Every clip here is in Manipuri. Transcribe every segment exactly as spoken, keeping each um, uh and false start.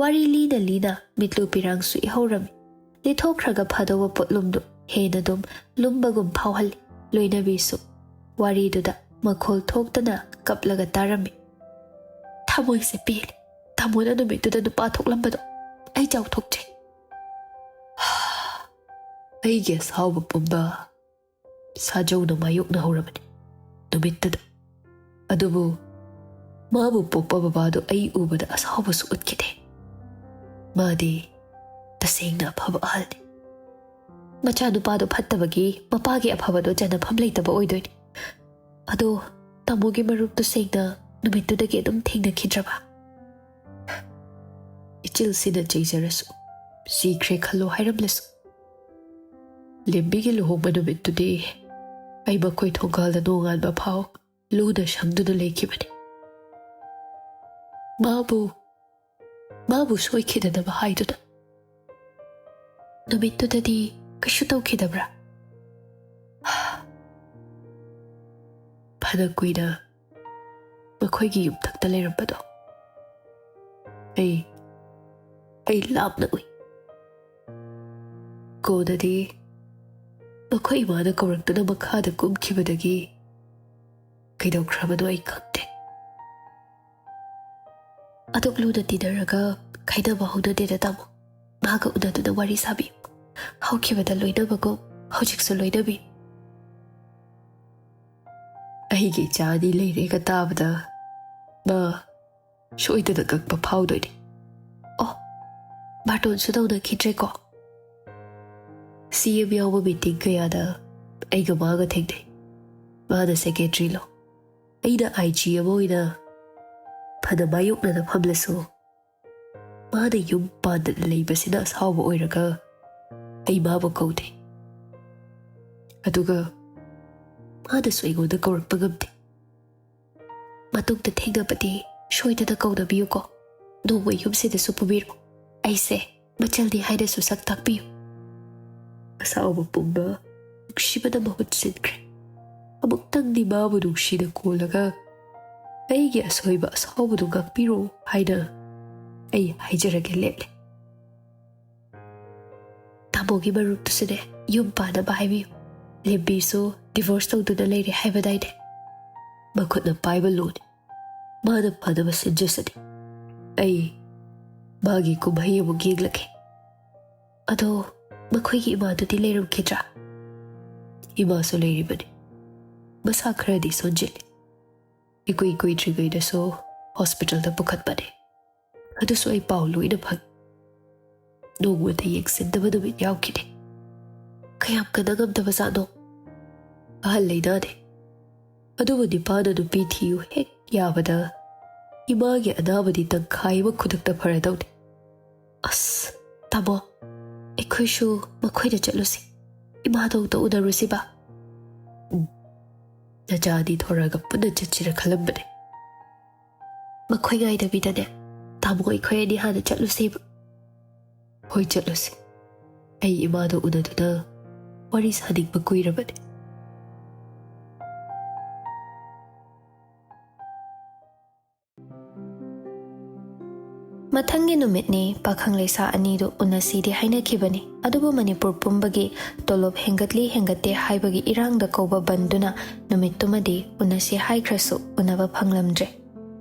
ꯋꯥꯔꯤ ꯂꯤꯅ ꯂꯤꯅ ꯃꯤꯠꯂꯨ ꯄꯤꯔꯥꯡꯁꯨ ꯏꯍꯧꯔꯝꯃꯤ꯫ ꯂꯤꯊꯣꯛꯈ꯭ꯔꯒ ꯐꯗꯧꯕ ꯄꯣꯠꯂꯨꯝꯗꯨ ꯍꯦꯟꯅ ꯑꯗꯨꯝ ꯂꯨꯝꯕꯒꯨꯝ ꯐꯥꯎꯍꯜꯂꯤ꯫ ꯂꯣꯏꯅꯕꯤꯁꯨ ꯋꯥꯔꯤꯗꯨꯗ ꯃꯈꯣꯜ ꯊꯣꯛꯇꯅ ꯀꯞꯂꯒ ꯇꯥꯔꯝꯃꯤ꯫ "ꯊꯃꯣꯏꯁꯦ ꯄꯦꯜꯂꯤ꯫ ꯇꯥꯃꯣꯅ ꯅꯨꯃꯤꯠꯇꯨꯗ ꯅꯨꯄꯥ ꯊꯣꯛꯂꯝꯕꯗꯣ ꯑꯩ ꯆꯥꯎꯊꯣꯛꯆꯩ꯫ ꯑꯩꯒꯤ ꯑꯁꯥꯎꯕ ꯄꯨꯝꯕ ꯁꯥꯖꯧꯅ ꯃꯥꯌꯣꯛꯅꯍꯧꯔꯕꯅꯤ ꯅꯨꯃꯤꯠꯇꯨꯗ꯫ ꯑꯗꯨꯕꯨ ꯃꯥꯕꯨ ꯄꯣꯛꯄ ꯕꯕꯥꯗꯨ ꯑꯩ ꯎꯕꯗ ꯑꯁꯥꯎꯕꯁꯨ ꯎꯠꯈꯤꯗꯦ꯫ ꯃꯥꯗꯤ ꯇꯁꯦꯡꯅ ꯑꯐꯕ ꯑꯍꯜꯅꯤ꯫ ꯃꯆꯥꯅꯨꯄꯥꯗꯨ ꯐꯠꯇꯕꯒꯤ ꯃꯄꯥꯒꯤ ꯑꯐꯕꯗꯣ ꯆꯟꯅꯐꯝ ꯂꯩꯇꯕ ꯑꯣꯏꯗꯣꯏꯅꯤ꯫ ꯑꯗꯣ ꯇꯥꯃꯣꯒꯤ ꯃꯔꯨꯞꯇꯨ ꯁꯦꯡꯅ ꯅꯨꯃꯤꯠꯇꯨꯗꯒꯤ ꯑꯗꯨꯝ ꯊꯦꯡꯅꯈꯤꯗ꯭ꯔꯕ?" ꯏꯆꯤꯜꯁꯤꯅ ꯆꯩꯖꯔꯁꯨ, ꯁꯤꯈ꯭ꯔꯦ ꯈꯜꯂꯣ ꯍꯥꯏꯔꯝꯂꯁꯨ, ꯂꯦꯝꯕꯤꯒꯤ ꯂꯨꯍꯣꯡꯕ ꯅꯨꯃꯤꯠꯇꯨꯗꯤ ꯑꯩ ꯃꯈꯣꯏ ꯊꯣꯡꯒꯥꯜꯗ ꯅꯣꯡꯉꯥꯟꯕ ꯐꯥꯎ ꯂꯨꯅ ꯁꯪꯗꯨꯅ ꯂꯩꯈꯤꯕꯅꯤ꯫ ꯃꯥꯕꯨ, ꯃꯥꯕꯨ ꯁꯣꯏꯈꯤꯗꯅꯕ ꯍꯥꯏꯗꯨꯅ꯫ ꯅꯨꯃꯤꯠꯇꯨꯗꯗꯤ ꯀꯩꯁꯨ ꯇꯧꯈꯤꯗꯕ꯭ꯔꯥ? ꯐꯅ ꯀꯨꯏꯅ ꯃꯈꯣꯏꯒꯤ ꯌꯨꯝꯊꯛꯇ ꯂꯩꯔꯝꯕꯗꯣ ꯑꯩ, ꯑꯩ ꯂꯥꯞꯅ ꯎꯏ꯫ ꯀꯣꯟꯅꯗꯤ ꯃꯈꯣꯏ ꯏꯃꯥꯅ ꯀꯧꯔꯛꯇꯨꯅ ꯃꯈꯥꯗ ꯀꯨꯝꯈꯤꯕꯗꯒꯤ ꯀꯩꯗꯧꯈ꯭ꯔꯕꯅꯣ ꯑꯩ ꯈꯪꯗꯦ꯫ ꯑꯗꯨꯛ ꯂꯨꯅ ꯇꯤꯟꯅꯔꯒ ꯈꯥꯏꯅꯕ ꯍꯧꯅꯗꯦꯗ ꯇꯥꯃꯣ꯫ ꯃꯥꯒ ꯎꯅꯗꯨꯅ ꯋꯥꯔꯤ ꯁꯥꯕꯤꯌꯨ꯫ ꯍꯧꯈꯤꯕꯗ ꯂꯣꯏꯅꯕꯒꯨꯝ ꯍꯧꯖꯤꯛꯁꯨ ꯂꯣꯏꯅꯕꯤꯌꯨ꯫ ꯑꯩꯒꯤ ꯏꯆꯥ ꯑꯅꯤ ꯂꯩꯔꯦꯒ ꯇꯥꯕꯗ ꯃꯥ ꯁꯣꯏꯗꯅ ꯀꯛꯄ ꯐꯥꯎꯗꯣꯏꯅꯤ꯫ ꯑꯣ, ꯕꯥꯔꯇꯣꯟꯁꯨ ꯇꯧꯅꯈꯤꯗ꯭ꯔꯦꯀꯣ? ꯁꯤ ꯑꯦꯝ ꯌꯥꯎꯕ ꯃꯤꯇꯤꯡ ꯀꯌꯥꯗ ꯑꯩꯒ ꯃꯥꯒ ꯊꯦꯡꯅꯩ꯫ ꯃꯥꯅ ꯁꯦꯀ꯭ꯔꯦꯇꯔꯤꯂꯣ, ꯑꯩꯅ ꯑꯥꯏ ꯖꯤ ꯑꯃ ꯑꯣꯏꯅ ꯐꯅ ꯃꯥꯌꯣꯛꯅꯅ ꯐꯝꯂꯁꯨ, ꯃꯥꯅ ꯌꯨꯝ ꯄꯥꯟꯗꯅ ꯂꯩꯕꯁꯤꯅ ꯑꯁꯥꯎꯕ ꯑꯣꯏꯔꯒ ꯑꯩ ꯃꯥꯕꯨ ꯀꯧꯗꯦ꯫ ꯑꯗꯨꯒ ꯃꯥꯅꯁꯨ ꯑꯩꯉꯣꯟꯗ ꯀꯧꯔꯛꯄ ꯉꯝꯗꯦ꯫ ꯃꯇꯨꯡꯗ ꯊꯦꯡꯅꯕꯗꯤ ꯁꯣꯏꯗꯅ ꯀꯧꯅꯕꯤꯌꯨꯀꯣ꯫ ꯅꯣꯡꯃ ꯌꯨꯝꯁꯤꯗꯁꯨ ꯄꯨꯕꯤꯔꯛꯎ꯫ ꯑꯩꯁꯦ ꯃꯆꯜꯅꯤ ꯍꯥꯏꯅꯁꯨ ꯁꯛ ꯇꯥꯛꯄꯤꯌꯨ꯫ ꯑꯁꯥꯎꯕ ꯄꯨꯝꯕ ꯅꯨꯡꯁꯤꯕꯅ ꯃꯍꯨꯠ ꯁꯤꯟꯈ꯭ꯔꯦ꯫ ꯑꯃꯨꯛꯇꯪꯗꯤ ꯃꯥꯕꯨ ꯅꯨꯡꯁꯤꯅ ꯀꯣꯜꯂꯒ ꯑꯩꯒꯤ ꯑꯁꯣꯏꯕ ꯑꯁꯥꯎꯕꯗꯨ ꯉꯥꯛꯄꯤꯔꯣ ꯍꯥꯏꯅ ꯑꯩ ꯍꯥꯏꯖꯔꯒꯦ ꯂꯦꯞꯂꯦ꯫ ꯇꯥꯃꯣꯒꯤ ꯃꯔꯨꯞꯇꯨꯁꯨꯅꯦ, ꯌꯨꯝ ꯄꯥꯟꯅꯕ ꯍꯥꯏꯕꯤꯌꯨ꯫ ꯂꯦꯝꯕꯤꯁꯨ divorce ꯇꯧꯗꯨꯅ ꯂꯩꯔꯦ ꯍꯥꯏꯕꯗꯥꯏꯅꯦ? ꯃꯈꯨꯠꯅ ꯄꯥꯏꯕ ꯂꯨꯅꯤ꯫ ꯃꯥꯅ ꯐꯅꯕ ꯁꯤꯟꯖꯁꯅꯤ꯫ ꯑꯩ ꯃꯥꯒꯤ ꯀꯨꯝꯍꯩ ꯑꯃꯨꯛ ꯌꯦꯡꯂꯒꯦ꯫ ꯑꯗꯣ ꯃꯈꯣꯏꯒꯤ ꯏꯃꯥꯗꯨꯗꯤ ꯂꯩꯔꯝꯈꯤꯗ꯭ꯔꯥ? ꯏꯃꯥꯁꯨ ꯂꯩꯔꯤꯕꯅꯤ꯫ ꯃꯁꯥ ꯈꯔꯗꯤ ꯁꯣꯟꯖꯤꯜꯂꯤ꯫ ꯏꯀꯨꯏ ꯀꯨꯏꯗ꯭ꯔꯤꯉꯩꯗꯁꯨ hospitalꯗ ꯄꯨꯈꯠꯄꯅꯦ꯫ ꯑꯗꯨꯁꯨ ꯑꯩ ꯄꯥꯎ ꯂꯣꯏꯅ ꯐꯪꯏ꯫ ꯅꯣꯡꯃꯇ ꯌꯦꯡꯁꯤꯟꯗꯕ ꯅꯨꯃꯤꯠ ꯌꯥꯎꯈꯤꯗꯦ꯫ ꯀꯌꯥꯝ ꯀꯟꯅ ꯉꯝꯗꯕꯖꯥꯠꯅꯣ? ꯑꯍꯜ ꯂꯩꯅꯥꯅꯦ꯫ ꯑꯗꯨꯕꯨ ꯅꯤꯄꯥꯅ ꯅꯨꯄꯤ ꯊꯤꯌꯨ ꯍꯦꯛ ꯌꯥꯕꯗ ꯏꯃꯥꯒꯤ ꯑꯅꯥꯕꯗꯤ ꯇꯪꯈꯥꯏ ꯑꯃ ꯈꯨꯗꯛꯇ ꯐꯔꯗꯧꯅꯤ꯫ ꯑꯁ, ꯇꯥꯃꯣ, ꯑꯩꯈꯣꯏꯁꯨ ꯃꯈꯣꯏꯗ ꯆꯠꯂꯨꯁꯤ꯫ ꯏꯃꯥꯗꯣ ꯑꯝꯇ ꯎꯅꯔꯨꯁꯤꯕ꯫ ꯎꯝ꯫ ꯅꯆꯥ ꯑꯅꯤ ꯊꯣꯔꯛꯑꯒ ꯄꯨꯟꯅ ꯆꯠꯁꯤꯔ ꯈꯜꯂꯝꯕꯅꯦ꯫ ꯃꯈꯣꯏ ꯉꯥꯏꯗꯕꯤꯗꯅꯦ, ꯇꯥꯃꯣ, ꯑꯩꯈꯣꯏ ꯑꯅꯤ ꯍꯥꯟꯅ ꯆꯠꯂꯨꯁꯤꯕ꯫ ꯍꯣꯏ, ꯆꯠꯂꯨꯁꯤ꯫ ꯑꯩ ꯏꯃꯥꯗꯣ ꯎꯅꯗꯨꯅ ꯋꯥꯔꯤ ꯁꯥꯅꯤꯡꯕ ꯀꯨꯏꯔꯕꯅꯤ꯫ ꯃꯊꯪꯒꯤ ꯅꯨꯃꯤꯠꯅꯤ ꯄꯥꯈꯪ ꯂꯩꯁꯥ ꯑꯅꯤꯗꯨ ꯎꯅꯁꯤꯗꯤ ꯍꯥꯏꯅꯈꯤꯕꯅꯤ, ꯑꯗꯨꯕꯨ ꯃꯅꯤꯄꯨꯔ ꯄꯨꯝꯕꯒꯤ ꯇꯣꯂꯣꯞ ꯍꯦꯟꯒꯠꯂꯤ ꯍꯦꯟꯒꯠꯇꯦ ꯍꯥꯏꯕꯒꯤ ꯏꯔꯥꯡꯗ ꯀꯧꯕ ꯕꯟꯗꯨꯅ ꯅꯨꯃꯤꯠꯇꯨꯃꯗꯤ ꯎꯅꯁꯤ ꯍꯥꯏꯈ꯭ꯔꯁꯨ ꯎꯅꯕ ꯐꯪꯂꯝꯗ꯭ꯔꯦ꯫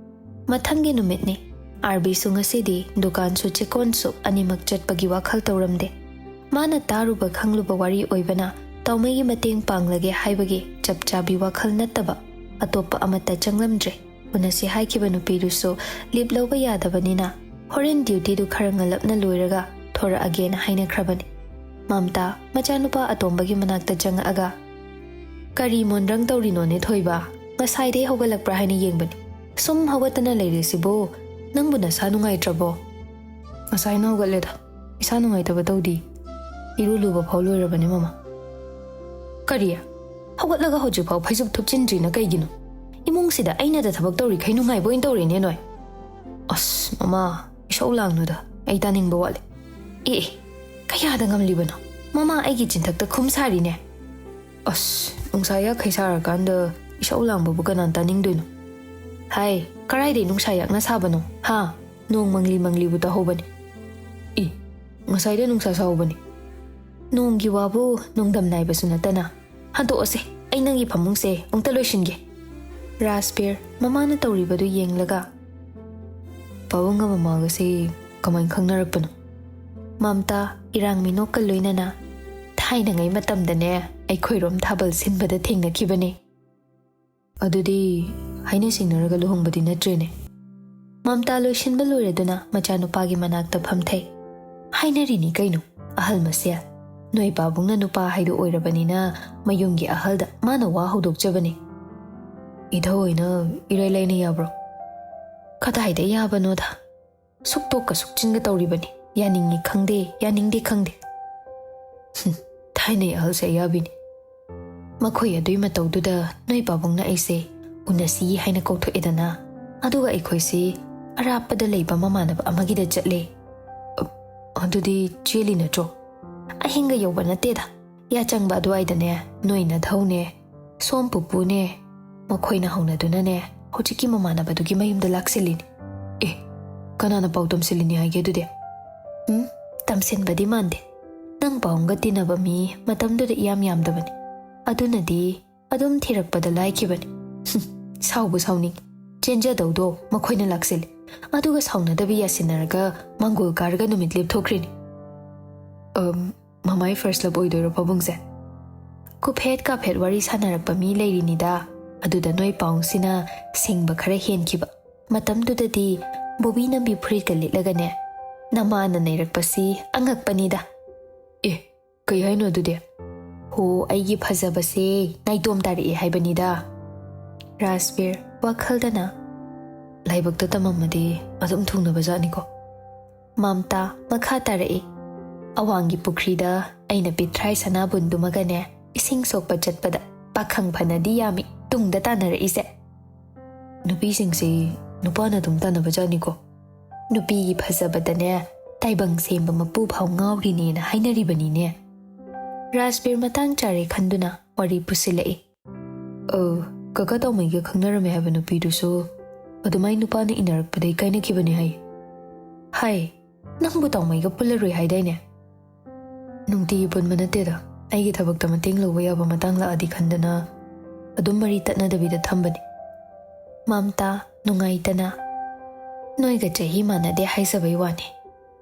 ꯃꯊꯪꯒꯤ ꯅꯨꯃꯤꯠꯅꯤ꯫ ꯑꯥꯔꯕꯤꯁꯨ ꯉꯁꯤꯗꯤ ꯗꯨꯀꯥꯟꯁꯨ ꯆꯦꯛꯀꯣꯟꯁꯨ ꯑꯅꯤꯃꯛ ꯆꯠꯄꯒꯤ ꯋꯥꯈꯜ ꯇꯧꯔꯝꯗꯦ꯫ ꯃꯥꯅ ꯇꯥꯔꯨꯕ ꯈꯪꯂꯨꯕ ꯋꯥꯔꯤ ꯑꯣꯏꯕꯅ ꯇꯥꯎꯃꯩꯒꯤ ꯃꯇꯦꯡ ꯄꯥꯡꯂꯒꯦ ꯍꯥꯏꯕꯒꯤ ꯆꯞ ꯆꯥꯕꯤ ꯋꯥꯈꯜ ꯅꯠꯇꯕ ꯑꯇꯣꯞꯄ ꯑꯃꯠꯇ ꯆꯪꯂꯝꯗ꯭ꯔꯦ꯫ ꯎꯅꯁꯤ ꯍꯥꯏꯈꯤꯕ ꯅꯨꯄꯤꯗꯨꯁꯨ leave ꯂꯧꯕ ꯌꯥꯗꯕꯅꯤꯅ ꯍꯣꯔꯦꯟ dutyꯗꯨ ꯈꯔ ꯉꯜꯂꯞꯅ ꯂꯣꯏꯔꯒ ꯊꯣꯔꯛꯑꯒꯦꯅ ꯍꯥꯏꯅꯈ꯭ꯔꯕꯅꯤ꯫ ꯃꯝꯇꯥ, ꯃꯆꯥꯅꯨꯄꯥ ꯑꯇꯣꯝꯕꯒꯤ ꯃꯅꯥꯛꯇ ꯆꯪꯉꯛꯑꯒ, "ꯀꯔꯤ ꯃꯣꯟꯗ꯭ꯔꯪ ꯇꯧꯔꯤꯅꯣꯅꯦ ꯊꯣꯏꯕ? ꯉꯁꯥꯏꯗꯩ ꯍꯧꯒꯠꯂꯛꯄ꯭ꯔꯥ ꯍꯥꯏꯅ ꯌꯦꯡꯕꯅꯤ꯫ ꯁꯨꯝ ꯍꯧꯒꯠꯇꯅ ꯂꯩꯔꯤꯁꯤꯕꯨ? ꯅꯪꯕꯨ ꯅꯁꯥ ꯅꯨꯡꯉꯥꯏꯇ꯭ꯔꯕꯣ?" "ꯉꯁꯥꯏꯅ ꯍꯧꯒꯠꯂꯦꯗ꯫ ꯏꯁꯥ ꯅꯨꯡꯉꯥꯏꯇꯕ ꯇꯧꯗꯤ꯫ ꯏꯔꯨ ꯂꯨꯕ ꯐꯥꯎ ꯂꯣꯏꯔꯕꯅꯦ, ꯃꯃꯥ꯫" "ꯀꯔꯤ? ꯍꯧꯒꯠꯂꯒ ꯍꯧꯖꯤꯛꯐꯥꯎ ꯐꯩꯖꯨꯞ ꯊꯨꯞꯆꯤꯟꯗ꯭ꯔꯤꯅ ꯀꯩꯒꯤꯅꯣ? ꯏꯃꯨꯡꯁꯤꯗ ꯑꯩꯅꯗ ꯊꯕꯛ ꯇꯧꯔꯤꯈꯩ ꯅꯨꯡꯉꯥꯏꯕ ꯑꯣꯏꯅ ꯇꯧꯔꯦꯅꯦ ꯅꯣꯏ꯫" "ꯑꯁ, ꯃꯃꯥ, ꯏꯁꯧ ꯂꯥꯡꯅꯨꯗ꯫ ꯑꯩ ꯇꯥꯅꯤꯡꯕ ꯋꯥꯠꯂꯦ꯫" "ꯑꯦ, ꯑꯦ, ꯀꯌꯥꯗ ꯉꯝꯂꯤꯕꯅꯣ? ꯃꯃꯥ ꯑꯩꯒꯤ ꯆꯤꯟꯊꯛꯇ ꯈꯨꯝ ꯁꯥꯔꯤꯅꯦ꯫" "ꯑꯁ, ꯅꯨꯡꯁꯥ ꯌꯥꯛꯈꯩ ꯁꯥꯔꯀꯥꯟꯗ ꯏꯁꯧ ꯂꯥꯡꯕꯕꯨ ꯀꯅꯥꯅ ꯇꯥꯅꯤꯡꯗꯣꯏꯅꯣ?" "ꯍꯥꯏ, ꯀꯔꯥꯏꯗꯩ ꯅꯨꯡꯁꯥ ꯌꯥꯛꯅ ꯁꯥꯕꯅꯣ, ꯍꯥ? ꯅꯣꯡ ꯃꯪꯂꯤ ꯃꯪꯂꯤꯕꯨ ꯇꯧꯍꯧꯕꯅꯤ꯫ ꯏ, ꯉꯁꯥꯏꯗ ꯅꯨꯡꯁꯥ ꯁꯥꯍꯧꯕꯅꯤ꯫ ꯅꯣꯡꯒꯤ ꯋꯥꯕꯨ ꯅꯣꯡꯗꯝ ꯅꯥꯏꯕꯁꯨ ꯅꯠꯇꯅ꯫ ꯍꯟꯗꯣꯛꯑꯁꯦ, ꯑꯩ ꯅꯪꯒꯤ ꯐꯃꯨꯡꯁꯦ ꯑꯃꯨꯛꯇ ꯂꯣꯏꯁꯤꯟꯒꯦ꯫ ꯔꯥꯖꯕꯤꯔ ꯃꯃꯥꯅ ꯇꯧꯔꯤꯕꯗꯨ ꯌꯦꯡꯂꯒ, "ꯄꯥꯕꯨꯡꯒ ꯃꯃꯥꯒꯁꯦ ꯀꯃꯥꯏꯅ ꯈꯪꯅꯔꯛꯄꯅꯣ?" ꯃꯝꯇꯥ ꯏꯔꯥꯡ ꯃꯤꯅꯣꯛꯀ ꯂꯣꯏꯅꯅ, "ꯊꯥꯏꯅꯉꯩ ꯃꯇꯝꯗꯅꯦ, ꯑꯩꯈꯣꯏꯔꯣꯝ ꯊꯥꯕꯜ ꯁꯤꯟꯕꯗ ꯊꯦꯡꯅꯈꯤꯕꯅꯦ꯫" "ꯑꯗꯨꯗꯤ ꯍꯥꯏꯅ ꯁꯤꯡꯅꯔꯒ ꯂꯨꯍꯣꯡꯕꯗꯤ ꯅꯠꯇ꯭ꯔꯦꯅꯦ?" ꯃꯝꯇꯥ ꯂꯣꯏꯁꯤꯟꯕ ꯂꯣꯏꯔꯗꯨꯅ ꯃꯆꯥꯅꯨꯄꯥꯒꯤ ꯃꯅꯥꯛꯇ ꯐꯝꯊꯩ꯫ "ꯍꯥꯏꯅꯔꯤꯅꯤ ꯀꯩꯅꯣ, ꯑꯍꯜ ꯃꯁꯦꯜ꯫ ꯅꯣꯏ ꯄꯥꯕꯨꯡꯅ ꯅꯨꯄꯥ ꯍꯥꯏꯗꯣ ꯑꯣꯏꯔꯕꯅꯤꯅ ꯃꯌꯨꯝꯒꯤ ꯑꯍꯜꯗ ꯃꯥꯅ ꯋꯥ ꯍꯧꯗꯣꯛꯆꯕꯅꯤ꯫" "ꯏꯙꯧ ꯍꯣꯏꯅ ꯏꯔꯥꯏ ꯂꯥꯏꯅ ꯌꯥꯕ꯭ꯔꯣ?" "ꯀꯗꯥꯏꯗ ꯌꯥꯕꯅꯣꯗ? ꯁꯨꯛꯇꯣꯛꯀ ꯁꯨꯛꯆꯤꯟꯒ ꯇꯧꯔꯤꯕꯅꯤ꯫ ꯌꯥꯅꯤꯡꯉꯤ ꯈꯪꯗꯦ, ꯌꯥꯅꯤꯡꯗꯦ ꯈꯪꯗꯦ꯫" "ꯍꯨꯝ, ꯊꯥꯏꯅꯩ ꯑꯍꯜꯁꯦ ꯑꯌꯥꯕꯤꯅꯤ꯫" "ꯃꯈꯣꯏ ꯑꯗꯨꯏ ꯃꯇꯧꯗꯨꯗ ꯅꯣꯏ ꯄꯥꯕꯨꯡꯅ ꯑꯩꯁꯦ ꯎꯅꯁꯤ ꯍꯥꯏꯅ ꯀꯧꯊꯣꯛꯑꯦꯗꯅ, ꯑꯗꯨꯒ ꯑꯩꯈꯣꯏꯁꯤ ꯑꯔꯥꯞꯄꯗ ꯂꯩꯕ ꯃꯃꯥꯟꯅꯕ ꯑꯃꯒꯤꯗ ꯆꯠꯂꯦ꯫" "ꯑ-, ꯑꯗꯨꯗꯤ ꯆꯦꯜꯂꯤ ꯅꯠꯇ꯭ꯔꯣ?" "ꯑꯍꯤꯡꯒ ꯌꯧꯕ ꯅꯠꯇꯦꯗ, ꯌꯥꯆꯪꯕ ꯑꯗꯨꯋꯥꯏꯗꯅꯦ ꯅꯣꯏ ꯅꯙꯧꯅꯦ, ꯁꯣꯝ ꯄꯨꯄꯨꯅꯦ, ꯃꯈꯣꯏꯅ ꯍꯧꯅꯗꯨꯅꯅꯦ ꯍꯧꯖꯤꯛꯀꯤ ꯃꯃꯥꯟꯅꯕꯗꯨꯒꯤ ꯃꯌꯨꯝꯗ ꯂꯥꯛꯁꯤꯜꯂꯤꯅꯤ꯫" "ꯑꯦ, ꯀꯅꯥꯅ ꯄꯥꯎ ꯇꯝꯁꯤꯜꯂꯤꯅꯤ ꯍꯥꯏꯒꯦ ꯑꯗꯨꯗꯤ?" "ꯎꯝ, ꯇꯝꯁꯤꯟꯕꯗꯤ ꯃꯥꯟꯗꯦ꯫ ꯅꯪ ꯄꯥꯎꯒ ꯇꯤꯟꯅꯕ ꯃꯤ ꯃꯇꯝꯗꯨꯗ ꯏꯌꯥꯝ ꯌꯥꯝꯗꯕꯅꯤ꯫ ꯑꯗꯨꯅꯗꯤ ꯑꯗꯨꯝ ꯊꯤꯔꯛꯄꯗ ꯂꯥꯏꯈꯤꯕꯅꯤ꯫" "ꯍꯨꯝ, ꯁꯥꯎꯕꯨ ꯁꯥꯎꯅꯤꯡ꯫ ꯆꯦꯟꯖꯗꯧꯗꯣ ꯃꯈꯣꯏꯅ ꯂꯥꯛꯁꯤꯜꯂꯤ꯫ ꯑꯗꯨꯒ ꯁꯥꯎꯅꯗꯕꯤ ꯌꯥꯁꯤꯟꯅꯔꯒ ꯃꯪꯒꯣꯜ ꯀꯥꯔꯒ ꯅꯨꯃꯤꯠ ꯂꯦꯞꯊꯣꯛꯈ꯭ꯔꯤꯅꯤ꯫" "ꯑꯝ, ꯃꯃꯥꯏ first love ꯑꯣꯏꯗꯣꯏꯔꯣ ꯄꯥꯕꯨꯡꯁꯦ?" "ꯀꯨꯐꯦꯠ ꯀꯥꯐꯦꯠ ꯋꯥꯔꯤ ꯁꯥꯟꯅꯔꯛꯄ ꯃꯤ ꯂꯩꯔꯤꯅꯤꯗ꯫ ꯑꯗꯨꯗ ꯅꯣꯏ ꯄꯥꯎꯁꯤꯅ ꯁꯤꯡꯕ ꯈꯔ ꯍꯦꯟꯈꯤꯕ꯫ ꯃꯇꯝꯗꯨꯗꯗꯤ ꯕꯣꯕꯤ ꯅꯝꯕꯤ ꯐꯨꯔꯤꯠꯀ ꯂꯤꯠꯂꯒꯅꯦ, ꯅꯃꯥꯅ ꯅꯩꯔꯛꯄꯁꯤ ꯑꯉꯛꯄꯅꯤꯗ꯫" "ꯑꯦ, ꯀꯩ ꯍꯥꯏꯅꯣ ꯑꯗꯨꯗꯤ?" "ꯍꯣ, ꯑꯩꯒꯤ ꯐꯖꯕꯁꯦ ꯅꯥꯏꯇꯣꯝ ꯇꯥꯔꯛꯑꯦ ꯍꯥꯏꯕꯅꯤꯗ꯫" ꯔꯥꯖꯕꯤꯔ ꯋꯥꯈꯜꯗꯅ, "ꯂꯥꯏꯕꯛꯇ ꯇꯝꯃꯝꯃꯗꯤ ꯑꯗꯨꯝ ꯊꯨꯡꯅꯕ ꯖꯥꯠꯅꯤꯀꯣ꯫" ꯃꯝꯇꯥ ꯃꯈꯥ ꯇꯥꯔꯛꯏ, "ꯑꯋꯥꯡꯒꯤ ꯄꯨꯈ꯭ꯔꯤꯗ ꯑꯩꯅ ꯄꯤꯊ꯭ꯔꯥꯏ ꯁꯅꯥꯕꯨꯟꯗꯨꯃꯒꯅꯦ ꯏꯁꯤꯡ ꯁꯣꯛꯄ ꯆꯠꯄꯗ ꯄꯥꯈꯪ ꯐꯅꯗꯤ ꯌꯥꯝꯃꯤ, ꯇꯨꯡꯗ ꯇꯥꯟꯅꯔꯛꯏꯁꯦ꯫" "ꯅꯨꯄꯤꯁꯤꯡꯁꯤ ꯅꯨꯄꯥꯅ ꯑꯗꯨꯝ ꯇꯥꯟꯅꯕ ꯖꯥꯠꯅꯤꯀꯣ꯫" "ꯅꯨꯄꯤꯒꯤ ꯐꯖꯕꯗꯅꯦ ꯇꯥꯏꯕꯪ ꯁꯦꯝꯕ ꯃꯄꯨ ꯐꯥꯎ ꯉꯥꯎꯔꯤꯅꯦꯅ ꯍꯥꯏꯅꯔꯤꯕꯅꯤꯅꯦ꯫" ꯔꯥꯖꯕꯤꯔ ꯃꯇꯥꯡ ꯆꯥꯔꯦ ꯈꯟꯗꯨꯅ ꯋꯥꯔꯤ ꯄꯨꯁꯤꯜꯂꯛꯏ꯫ "ꯑ, ꯀꯀꯥ ꯇꯥꯎꯃꯩꯒ ꯈꯪꯅꯔꯝꯃꯦ ꯍꯥꯏꯕ ꯅꯨꯄꯤꯗꯨꯁꯨ ꯑꯗꯨꯃꯥꯏ ꯅꯨꯄꯥꯅ ꯏꯟꯅꯔꯛꯄꯗꯩ ꯀꯥꯏꯅꯈꯤꯕꯅꯦ ꯍꯥꯏ꯫ ꯍꯥꯏ, ꯅꯪꯕꯨ ꯇꯥꯎꯃꯩꯒ ꯄꯨꯜꯂꯔꯣꯏ ꯍꯥꯏꯗꯥꯏꯅꯦ? ꯅꯨꯡꯇꯤꯒꯤ ꯄꯨꯟꯕ ꯅꯠꯇꯦꯗ, ꯑꯩꯒꯤ ꯊꯕꯛꯇ ꯃꯇꯦꯡ ꯂꯧꯕ ꯌꯥꯕ ꯃꯇꯥꯡ ꯂꯥꯛꯑꯗꯤ ꯈꯟꯗꯅ ꯑꯗꯨꯝ ꯃꯔꯤ ꯇꯠꯅꯗꯕꯤꯗ ꯊꯝꯕꯅꯤ꯫ ꯃꯝꯇꯥ, ꯅꯨꯡꯉꯥꯏꯇꯅ, ꯅꯣꯏꯒ ꯆꯍꯤ ꯃꯥꯟꯅꯗꯦ ꯍꯥꯏꯖꯕꯩ ꯋꯥꯅꯤ꯫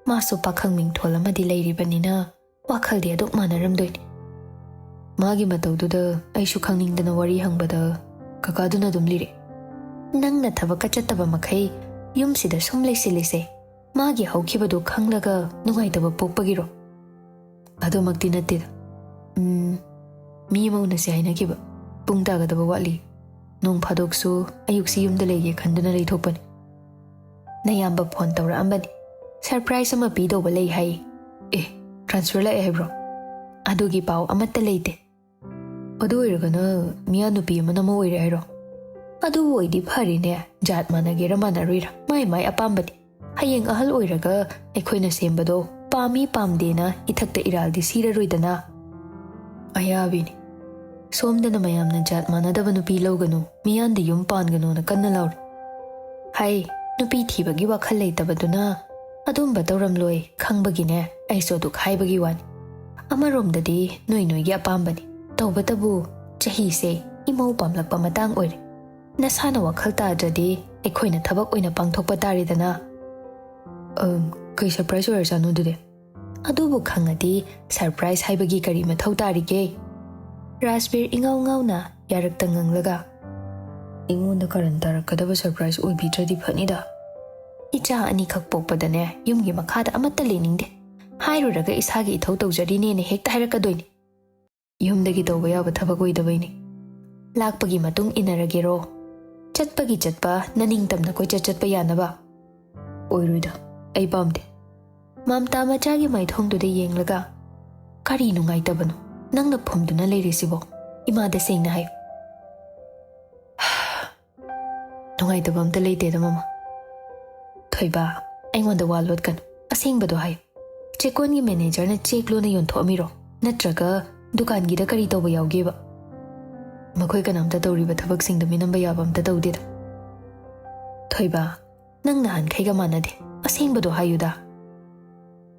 ꯃꯥꯁꯨ ꯄꯥꯈꯪ ꯃꯤꯡꯊꯣꯜ ꯑꯃꯗꯤ ꯂꯩꯔꯤꯕꯅꯤꯅ ꯋꯥꯈꯜꯗꯤ ꯑꯗꯨꯛ ꯃꯥꯟꯅꯔꯝꯗꯣꯏꯅꯤ꯫ ꯃꯥꯒꯤ ꯃꯇꯧꯗꯨꯗ ꯑꯩꯁꯨ ꯈꯪꯅꯤꯡꯗꯅ ꯋꯥꯔꯤ ꯍꯪꯕꯗ ꯀꯀꯥꯗꯨꯅ ꯑꯗꯨꯝ ꯂꯤꯔꯦ꯫ ꯅꯪꯅ ꯊꯕꯛꯀ ꯆꯠꯇꯕ ꯃꯈꯩ ꯌꯨꯝꯁꯤꯗ ꯁꯨꯝ ꯂꯩꯁꯤꯜꯂꯤꯁꯦ ꯃꯥꯒꯤ ꯍꯧꯈꯤꯕꯗꯨ ꯈꯪꯂꯒ ꯅꯨꯡꯉꯥꯏꯇꯕ ꯄꯣꯛꯄꯒꯤꯔꯣ? ꯑꯗꯨꯃꯛꯇꯤ ꯅꯠꯇꯦꯗ꯫ ꯎꯝ, ꯃꯤ ꯑꯃ ꯎꯅꯁꯦ ꯍꯥꯏꯅꯈꯤꯕ꯫ ꯄꯨꯡ ꯇꯥꯒꯗꯕ ꯋꯥꯠꯂꯤ꯫ ꯅꯣꯡ ꯐꯥꯗꯣꯛꯁꯨ ꯑꯌꯨꯛꯁꯤ ꯌꯨꯝꯗ ꯂꯩꯒꯦ ꯈꯟꯗꯨꯅ ꯂꯩꯊꯣꯛꯄꯅꯤ꯫ ꯅꯌꯥꯝꯕ ꯐꯣꯟ ꯇꯧꯔꯛꯑꯝꯕꯅꯤ꯫ ꯁꯔꯄ꯭ꯔꯥꯏꯖ ꯑꯃ ꯄꯤꯗꯧꯕ ꯂꯩ ꯍꯥꯏ꯫ ꯑꯦ, ꯇ꯭ꯔꯥꯟꯁꯐꯔ ꯂꯥꯛꯑꯦ ꯍꯥꯏꯕ꯭ꯔꯣ? ꯑꯗꯨꯒꯤ ꯄꯥꯎ ꯑꯃꯠꯇ ꯂꯩꯇꯦ꯫ ꯑꯗꯨ ꯑꯣꯏꯔꯒꯅ ꯃꯤꯌꯥ ꯅꯨꯄꯤ ꯑꯃꯅ ꯑꯃ ꯑꯣꯏꯔꯦ ꯍꯥꯏꯔꯣ? ꯑꯗꯨ ꯑꯣꯏꯗꯤ ꯐꯔꯦꯅꯦ, ꯖꯥꯠ ꯃꯥꯟꯅꯒꯦꯔꯥ ꯃꯥꯟꯅꯔꯣꯏꯔꯥ ꯃꯥꯏ ꯃꯥꯏ ꯑꯄꯥꯝꯕꯅꯤ꯫ ꯍꯌꯦꯡ ꯑꯍꯜ ꯑꯣꯏꯔꯒ ꯑꯩꯈꯣꯏꯅ ꯁꯦꯝꯕꯗꯣ ꯄꯥꯝꯃꯤ ꯄꯥꯝꯗꯦꯅ ꯏꯊꯛꯇ ꯏꯔꯥꯜꯗꯤ ꯁꯤꯔꯔꯣꯏꯗꯅ꯫ ꯑꯌꯥꯕꯤꯅꯤ꯫ ꯁꯣꯝꯗꯅ ꯃꯌꯥꯝꯅ ꯖꯥꯠ ꯃꯥꯟꯅꯗꯕ ꯅꯨꯄꯤ ꯂꯧꯒꯅꯨ, ꯃꯤꯌꯥꯟꯗ ꯌꯨꯝ ꯄꯥꯟꯒꯅꯨꯅ ꯀꯟꯅ ꯂꯥꯎꯔꯤ꯫ ꯍꯥꯏ, ꯅꯨꯄꯤ ꯊꯤꯕꯒꯤ ꯋꯥꯈꯜ ꯂꯩꯇꯕꯗꯨꯅ ꯑꯗꯨꯝꯕ ꯇꯧꯔꯝꯂꯣꯏ ꯈꯪꯕꯒꯤꯅꯦ ꯑꯩꯁꯨ ꯑꯗꯨꯛ ꯍꯥꯏꯕꯒꯤ ꯋꯥꯅꯤ꯫ ꯑꯃꯔꯣꯝꯗꯗꯤ ꯅꯣꯏ ꯅꯣꯏꯒꯤ ꯑꯄꯥꯝꯕꯅꯤ꯫ ꯇꯧꯕꯇꯕꯨ ꯆꯍꯤꯁꯦ ꯏꯃꯧ ꯄꯥꯝꯂꯛꯄ ꯃꯇꯥꯡ ꯑꯣꯏꯔꯦ꯫ ꯅꯁꯥꯅ ꯋꯥꯈꯜ ꯇꯥꯗ꯭ꯔꯗꯤ ꯑꯩꯈꯣꯏꯅ ꯊꯕꯛ ꯑꯣꯏꯅ ꯄꯥꯡꯊꯣꯛꯄ ꯇꯥꯔꯦꯗꯅ꯫ ꯑꯝ, ꯀꯩ ꯁꯔꯄ꯭ꯔꯥꯏꯖ ꯑꯣꯏꯔꯖꯥꯠꯅꯣ ꯑꯗꯨꯗꯤ? ꯑꯗꯨꯕꯨ ꯈꯪꯉꯗꯤ ꯁꯔꯄ꯭ꯔꯥꯏꯖ ꯍꯥꯏꯕꯒꯤ ꯀꯔꯤ ꯃꯊꯧ ꯇꯥꯔꯤꯒꯦ? ꯔꯥꯖꯕꯤꯔ ꯏꯉꯥꯎ ꯉꯥꯎꯅ ꯌꯥꯔꯛꯇ ꯉꯪꯂꯒ, ꯑꯩꯉꯣꯟꯗ ꯀꯔꯟ ꯇꯥꯔꯛꯀꯗꯕ ꯁꯔꯄ꯭ꯔꯥꯏꯖ ꯑꯣꯏꯕꯤꯗ꯭ꯔꯗꯤ ꯐꯅꯤꯗ꯫ ꯏꯆꯥ ꯑꯅꯤꯈꯛ ꯄꯣꯛꯄꯗꯅꯦ ꯌꯨꯝꯒꯤ ꯃꯈꯥꯗ ꯑꯃꯠꯇ ꯂꯩꯅꯤꯡꯗꯦ꯫ ꯍꯥꯏꯔꯨꯔꯒ ꯏꯁꯥꯒꯤ ꯏꯊꯧ ꯇꯧꯖꯔꯤꯅꯦꯅ ꯍꯦꯛꯇ ꯍꯥꯏꯔꯛꯀꯗꯣꯏꯅꯤ꯫ ꯌꯨꯝꯗꯒꯤ ꯇꯧꯕ ꯌꯥꯕ ꯊꯕꯛ ꯑꯣꯏꯗꯕꯩꯅꯤ꯫ ꯂꯥꯛꯄꯒꯤ ꯃꯇꯨꯡ ꯏꯟꯅꯔꯒꯦꯔꯣ? ꯆꯠꯄꯒꯤ ꯆꯠꯄ, ꯅꯅꯤꯡꯇꯝꯅ ꯀꯣꯏꯆꯠ ꯆꯠꯄ ꯌꯥꯅꯕ? ꯑꯣꯏꯔꯣꯏꯗ, ꯑꯩ ꯄꯥꯝꯗꯦ꯫ ꯃꯝꯇꯥ ꯃꯆꯥꯒꯤ ꯃꯥꯏꯊꯣꯡꯗꯨꯗ ꯌꯦꯡꯂꯒ, ꯀꯔꯤ ꯅꯨꯡꯉꯥꯏꯇꯕꯅꯣ ꯅꯪꯅ ꯐꯨꯝꯗꯨꯅ ꯂꯩꯔꯤꯁꯤꯕꯣ? ꯏꯃꯥꯗ ꯁꯦꯡꯅ ꯍꯥꯏꯌꯨ꯫ ꯅꯨꯡꯉꯥꯏꯇꯕ ꯑꯝꯇ ꯂꯩꯇꯦꯗ, ꯃꯃꯥ꯫ ꯊꯣꯏꯕ, ꯑꯩꯉꯣꯟꯗ ꯋꯥ ꯂꯣꯠꯀꯅꯨ꯫ ꯑꯁꯦꯡꯕꯗꯣ ꯍꯥꯏꯌꯨ꯫ ꯆꯦꯀꯣꯟꯒꯤ ꯃꯦꯅꯦꯖꯔꯅ ꯆꯦꯛ ꯂꯣꯟꯅ ꯌꯣꯟꯊꯣꯛꯑꯝꯃꯤꯔꯣ? ꯅꯠꯇ꯭ꯔꯒ ꯗꯨꯀꯥꯟꯒꯤꯗ ꯀꯔꯤ ꯇꯧꯕ ꯌꯥꯎꯒꯦꯕ? ꯃꯈꯣꯏ ꯀꯅꯥꯝꯇ ꯇꯧꯔꯤꯕ ꯊꯕꯛꯁꯤꯡꯗ ꯃꯤꯅꯝꯕ ꯌꯥꯕ ꯑꯝꯇ ꯇꯧꯗꯦꯗ꯫ ꯊꯣꯏꯕ, ꯅꯪ ꯅꯍꯥꯟꯈꯩꯒ ꯃꯥꯟꯅꯗꯦ꯫ ꯑꯁꯦꯡꯕꯗꯣ ꯍꯥꯏꯌꯨꯗ꯫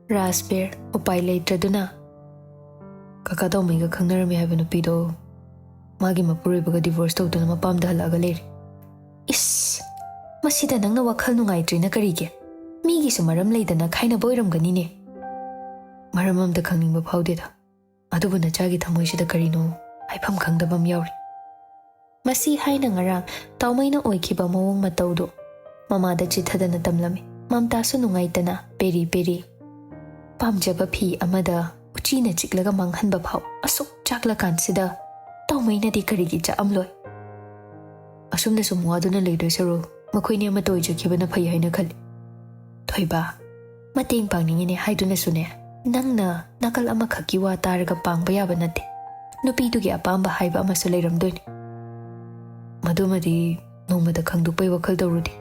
ꯔꯥꯖꯕꯤꯔ ꯎꯄꯥꯏ ꯂꯩꯇ꯭ꯔꯗꯨꯅ, "ꯀꯀꯥ ꯇꯧꯃꯩꯒ ꯈꯪꯅꯔꯝꯃꯤ ꯍꯥꯏꯕ ꯅꯨꯄꯤꯗꯣ, ꯃꯥꯒꯤ ꯃꯄꯨꯔꯣꯏꯕꯒ divorce ꯇꯧꯗꯨꯅ ꯃꯄꯥꯝꯗ ꯍꯜꯂꯛꯑꯒ ꯂꯩꯔꯦ꯫" "ꯏꯁ, ꯃꯁꯤꯗ ꯅꯪꯅ ꯋꯥꯈꯜ ꯅꯨꯡꯉꯥꯏꯇ꯭ꯔꯤꯅ ꯀꯔꯤꯒꯤ? ꯃꯤꯒꯤꯁꯨ ꯃꯔꯝ ꯂꯩꯗꯅ ꯈꯥꯏꯅꯕ ꯑꯣꯏꯔꯝꯒꯅꯤꯅꯦ꯫" "ꯃꯔꯝ ꯑꯝꯇ ꯈꯪꯅꯤꯡꯕ ꯐꯥꯎꯗꯦꯗ꯫ ꯑꯗꯨꯕꯨ ꯅꯆꯥꯒꯤ ꯊꯃꯣꯏꯁꯤꯗ ꯀꯔꯤꯅꯣ ꯍꯥꯏꯐꯝ ꯈꯪꯗꯕ ꯑꯃ ꯌꯥꯎꯔꯤ꯫" ꯃꯁꯤ ꯍꯥꯏꯅ ꯉꯔꯥꯡ ꯇꯥꯎꯃꯩꯅ ꯑꯣꯏꯈꯤꯕ ꯃꯑꯣꯡ ꯃꯇꯧꯗꯨ ꯃꯃꯥꯗ ꯆꯤꯊꯗꯅ ꯇꯝꯂꯝꯃꯤ꯫ ꯃꯝꯇꯥꯁꯨ ꯅꯨꯡꯉꯥꯏꯇꯅ ꯄꯦꯔꯤ ꯄꯦꯔꯤ꯫ ꯄꯥꯝꯖꯕ ꯐꯤ ꯑꯃꯗ ꯎꯆꯤꯅ ꯆꯤꯛꯂꯒ ꯃꯥꯡꯍꯟꯕ ꯐꯥꯎ ꯑꯁꯨꯛ ꯆꯥꯛꯂꯀꯥꯟꯁꯤꯗ ꯇꯥꯎꯃꯩꯅꯗꯤ ꯀꯔꯤꯒꯤ ꯆꯥꯛꯑꯝꯂꯣꯏ? ꯑꯁꯨꯝꯅ ꯁꯨꯝ ꯋꯥꯗꯨꯅ ꯂꯩꯗꯣꯏ ꯁꯔꯨꯛ ꯃꯈꯣꯏꯅꯤ ꯑꯃꯠꯇ ꯑꯣꯏꯖꯈꯤꯕꯅ ꯐꯩ ꯍꯥꯏꯅ ꯈꯜꯂꯤ꯫ ꯊꯣꯏꯕ, ꯃꯇꯦꯡ ꯄꯥꯡꯅꯤꯡꯉꯤꯅꯦ ꯍꯥꯏꯗꯨꯅꯁꯨꯅꯦ, ꯅꯪꯅ ꯅꯥꯀꯜ ꯑꯃꯈꯛꯀꯤ ꯋꯥ ꯇꯥꯔꯒ ꯄꯥꯡꯕ ꯌꯥꯕ ꯅꯠꯇꯦ꯫ ꯅꯨꯄꯤꯗꯨꯒꯤ ꯑꯄꯥꯝꯕ ꯍꯥꯏꯕ ꯑꯃꯁꯨ ꯂꯩꯔꯝꯗꯣꯏꯅꯤ꯫ ꯃꯗꯨꯃꯗꯤ ꯅꯣꯡꯃꯗ ꯈꯪꯗꯣꯛꯄꯩ ꯋꯥꯈꯜ ꯇꯧꯔꯨꯗꯦ꯫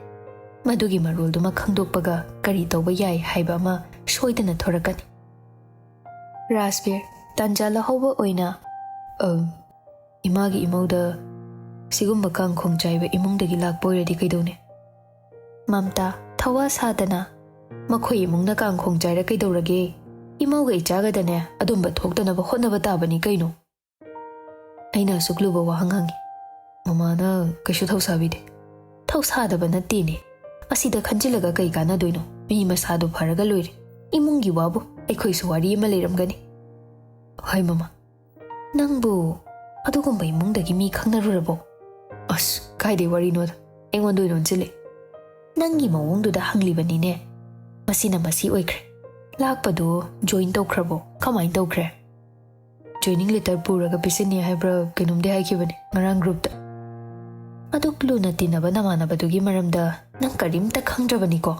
ꯃꯗꯨꯒꯤ ꯃꯔꯣꯜꯗꯨꯃ ꯈꯪꯗꯣꯛꯄꯒ ꯀꯔꯤ ꯇꯧꯕ ꯌꯥꯏ ꯍꯥꯏꯕ ꯑꯃ ꯁꯣꯏꯗꯅ ꯊꯣꯔꯛꯀꯅꯤ꯫ ꯔꯥꯖꯕꯤꯔ, ꯇꯥꯟꯖꯥ ꯂꯧꯍꯧꯕ ꯑꯣꯏꯅ, "ꯑꯝ, ꯏꯃꯥꯒꯤ ꯏꯃꯧꯗ ꯁꯤꯒꯨꯝꯕ ꯀꯥꯡꯈꯣꯡ ꯆꯥꯏꯕ ꯏꯃꯨꯡꯗꯒꯤ ꯂꯥꯛꯄ ꯑꯣꯏꯔꯗꯤ ꯀꯩꯗꯧꯅꯤ?" ꯃꯝꯇꯥ, ꯊꯋꯥ ꯁꯥꯗꯅ, "ꯃꯈꯣꯏ ꯏꯃꯨꯡꯅ ꯀꯥꯡꯈꯣꯡ ꯆꯥꯏꯔ ꯀꯩꯗꯧꯔꯒꯦ? ꯏꯃꯧꯒ ꯏꯆꯥꯒꯗꯅꯦ ꯑꯗꯨꯝꯕ ꯊꯣꯛꯇꯅꯕ ꯍꯣꯠꯅꯕ ꯇꯥꯕꯅꯤ ꯀꯩꯅꯣ?" ꯑꯩꯅ ꯑꯁꯨꯛ ꯂꯨꯕ ꯋꯥꯍꯪ ꯍꯪꯉꯤ꯫ ꯃꯃꯥꯅ ꯀꯩꯁꯨ ꯊꯧꯁꯥꯕꯤꯗꯦ꯫ ꯊꯧꯁꯥꯗꯕ ꯅꯠꯇꯦꯅꯦ꯫ ꯑꯁꯤꯗ ꯈꯟꯖꯤꯜꯂꯒ ꯀꯩ ꯀꯥꯟꯅꯗꯣꯏꯅꯣ? ꯃꯤ ꯃꯁꯥꯗꯣ ꯐꯔꯒ ꯂꯣꯏꯔꯦ꯫ ꯏꯃꯨꯡꯒꯤ ꯋꯥꯕꯨ ꯑꯩꯈꯣꯏꯁꯨ ꯋꯥꯔꯤ ꯑꯃ ꯂꯩꯔꯝꯒꯅꯤ꯫ ꯍꯣꯏ ꯃꯃꯥ꯫ ꯅꯪꯕꯨ ꯑꯗꯨꯒꯨꯝꯕ ꯏꯃꯨꯡꯗꯒꯤ ꯃꯤ ꯈꯪꯅꯔꯨꯔꯕꯣ? ꯑꯁ, ꯀꯥꯏꯗꯩ ꯋꯥꯔꯤꯅꯣꯗ꯫ ꯑꯩꯉꯣꯟꯗ ꯑꯣꯏꯅ ꯑꯣꯟꯁꯤꯜꯂꯦ꯫ ꯅꯪꯒꯤ ꯃꯑꯣꯡꯗꯨꯗ ꯍꯪꯂꯤꯕꯅꯤꯅꯦ꯫ ꯃꯁꯤꯅ ꯃꯁꯤ ꯑꯣꯏꯈ꯭ꯔꯦ꯫ ꯂꯥꯛꯄꯗꯣ join ꯇꯧꯈ꯭ꯔꯕꯣ? ꯀꯃꯥꯏꯅ ꯇꯧꯈ꯭ꯔꯦ? Joining letter ꯄꯨꯔꯒ ꯄꯤꯁꯤꯟꯅꯤ ꯍꯥꯏꯕ꯭ꯔꯥ ꯀꯩꯅꯣꯝꯗꯤ ꯍꯥꯏꯈꯤꯕꯅꯦ ꯉꯔꯥꯡ groupꯇ꯫ ꯑꯗꯨꯛ ꯂꯨꯅ ꯇꯤꯟꯅꯕ ꯅꯃꯥꯟꯅꯕꯗꯨꯒꯤ ꯃꯔꯝꯗ ꯅꯪ ꯀꯔꯤꯝꯇ ꯈꯪꯗ꯭ꯔꯕꯅꯤꯀꯣ?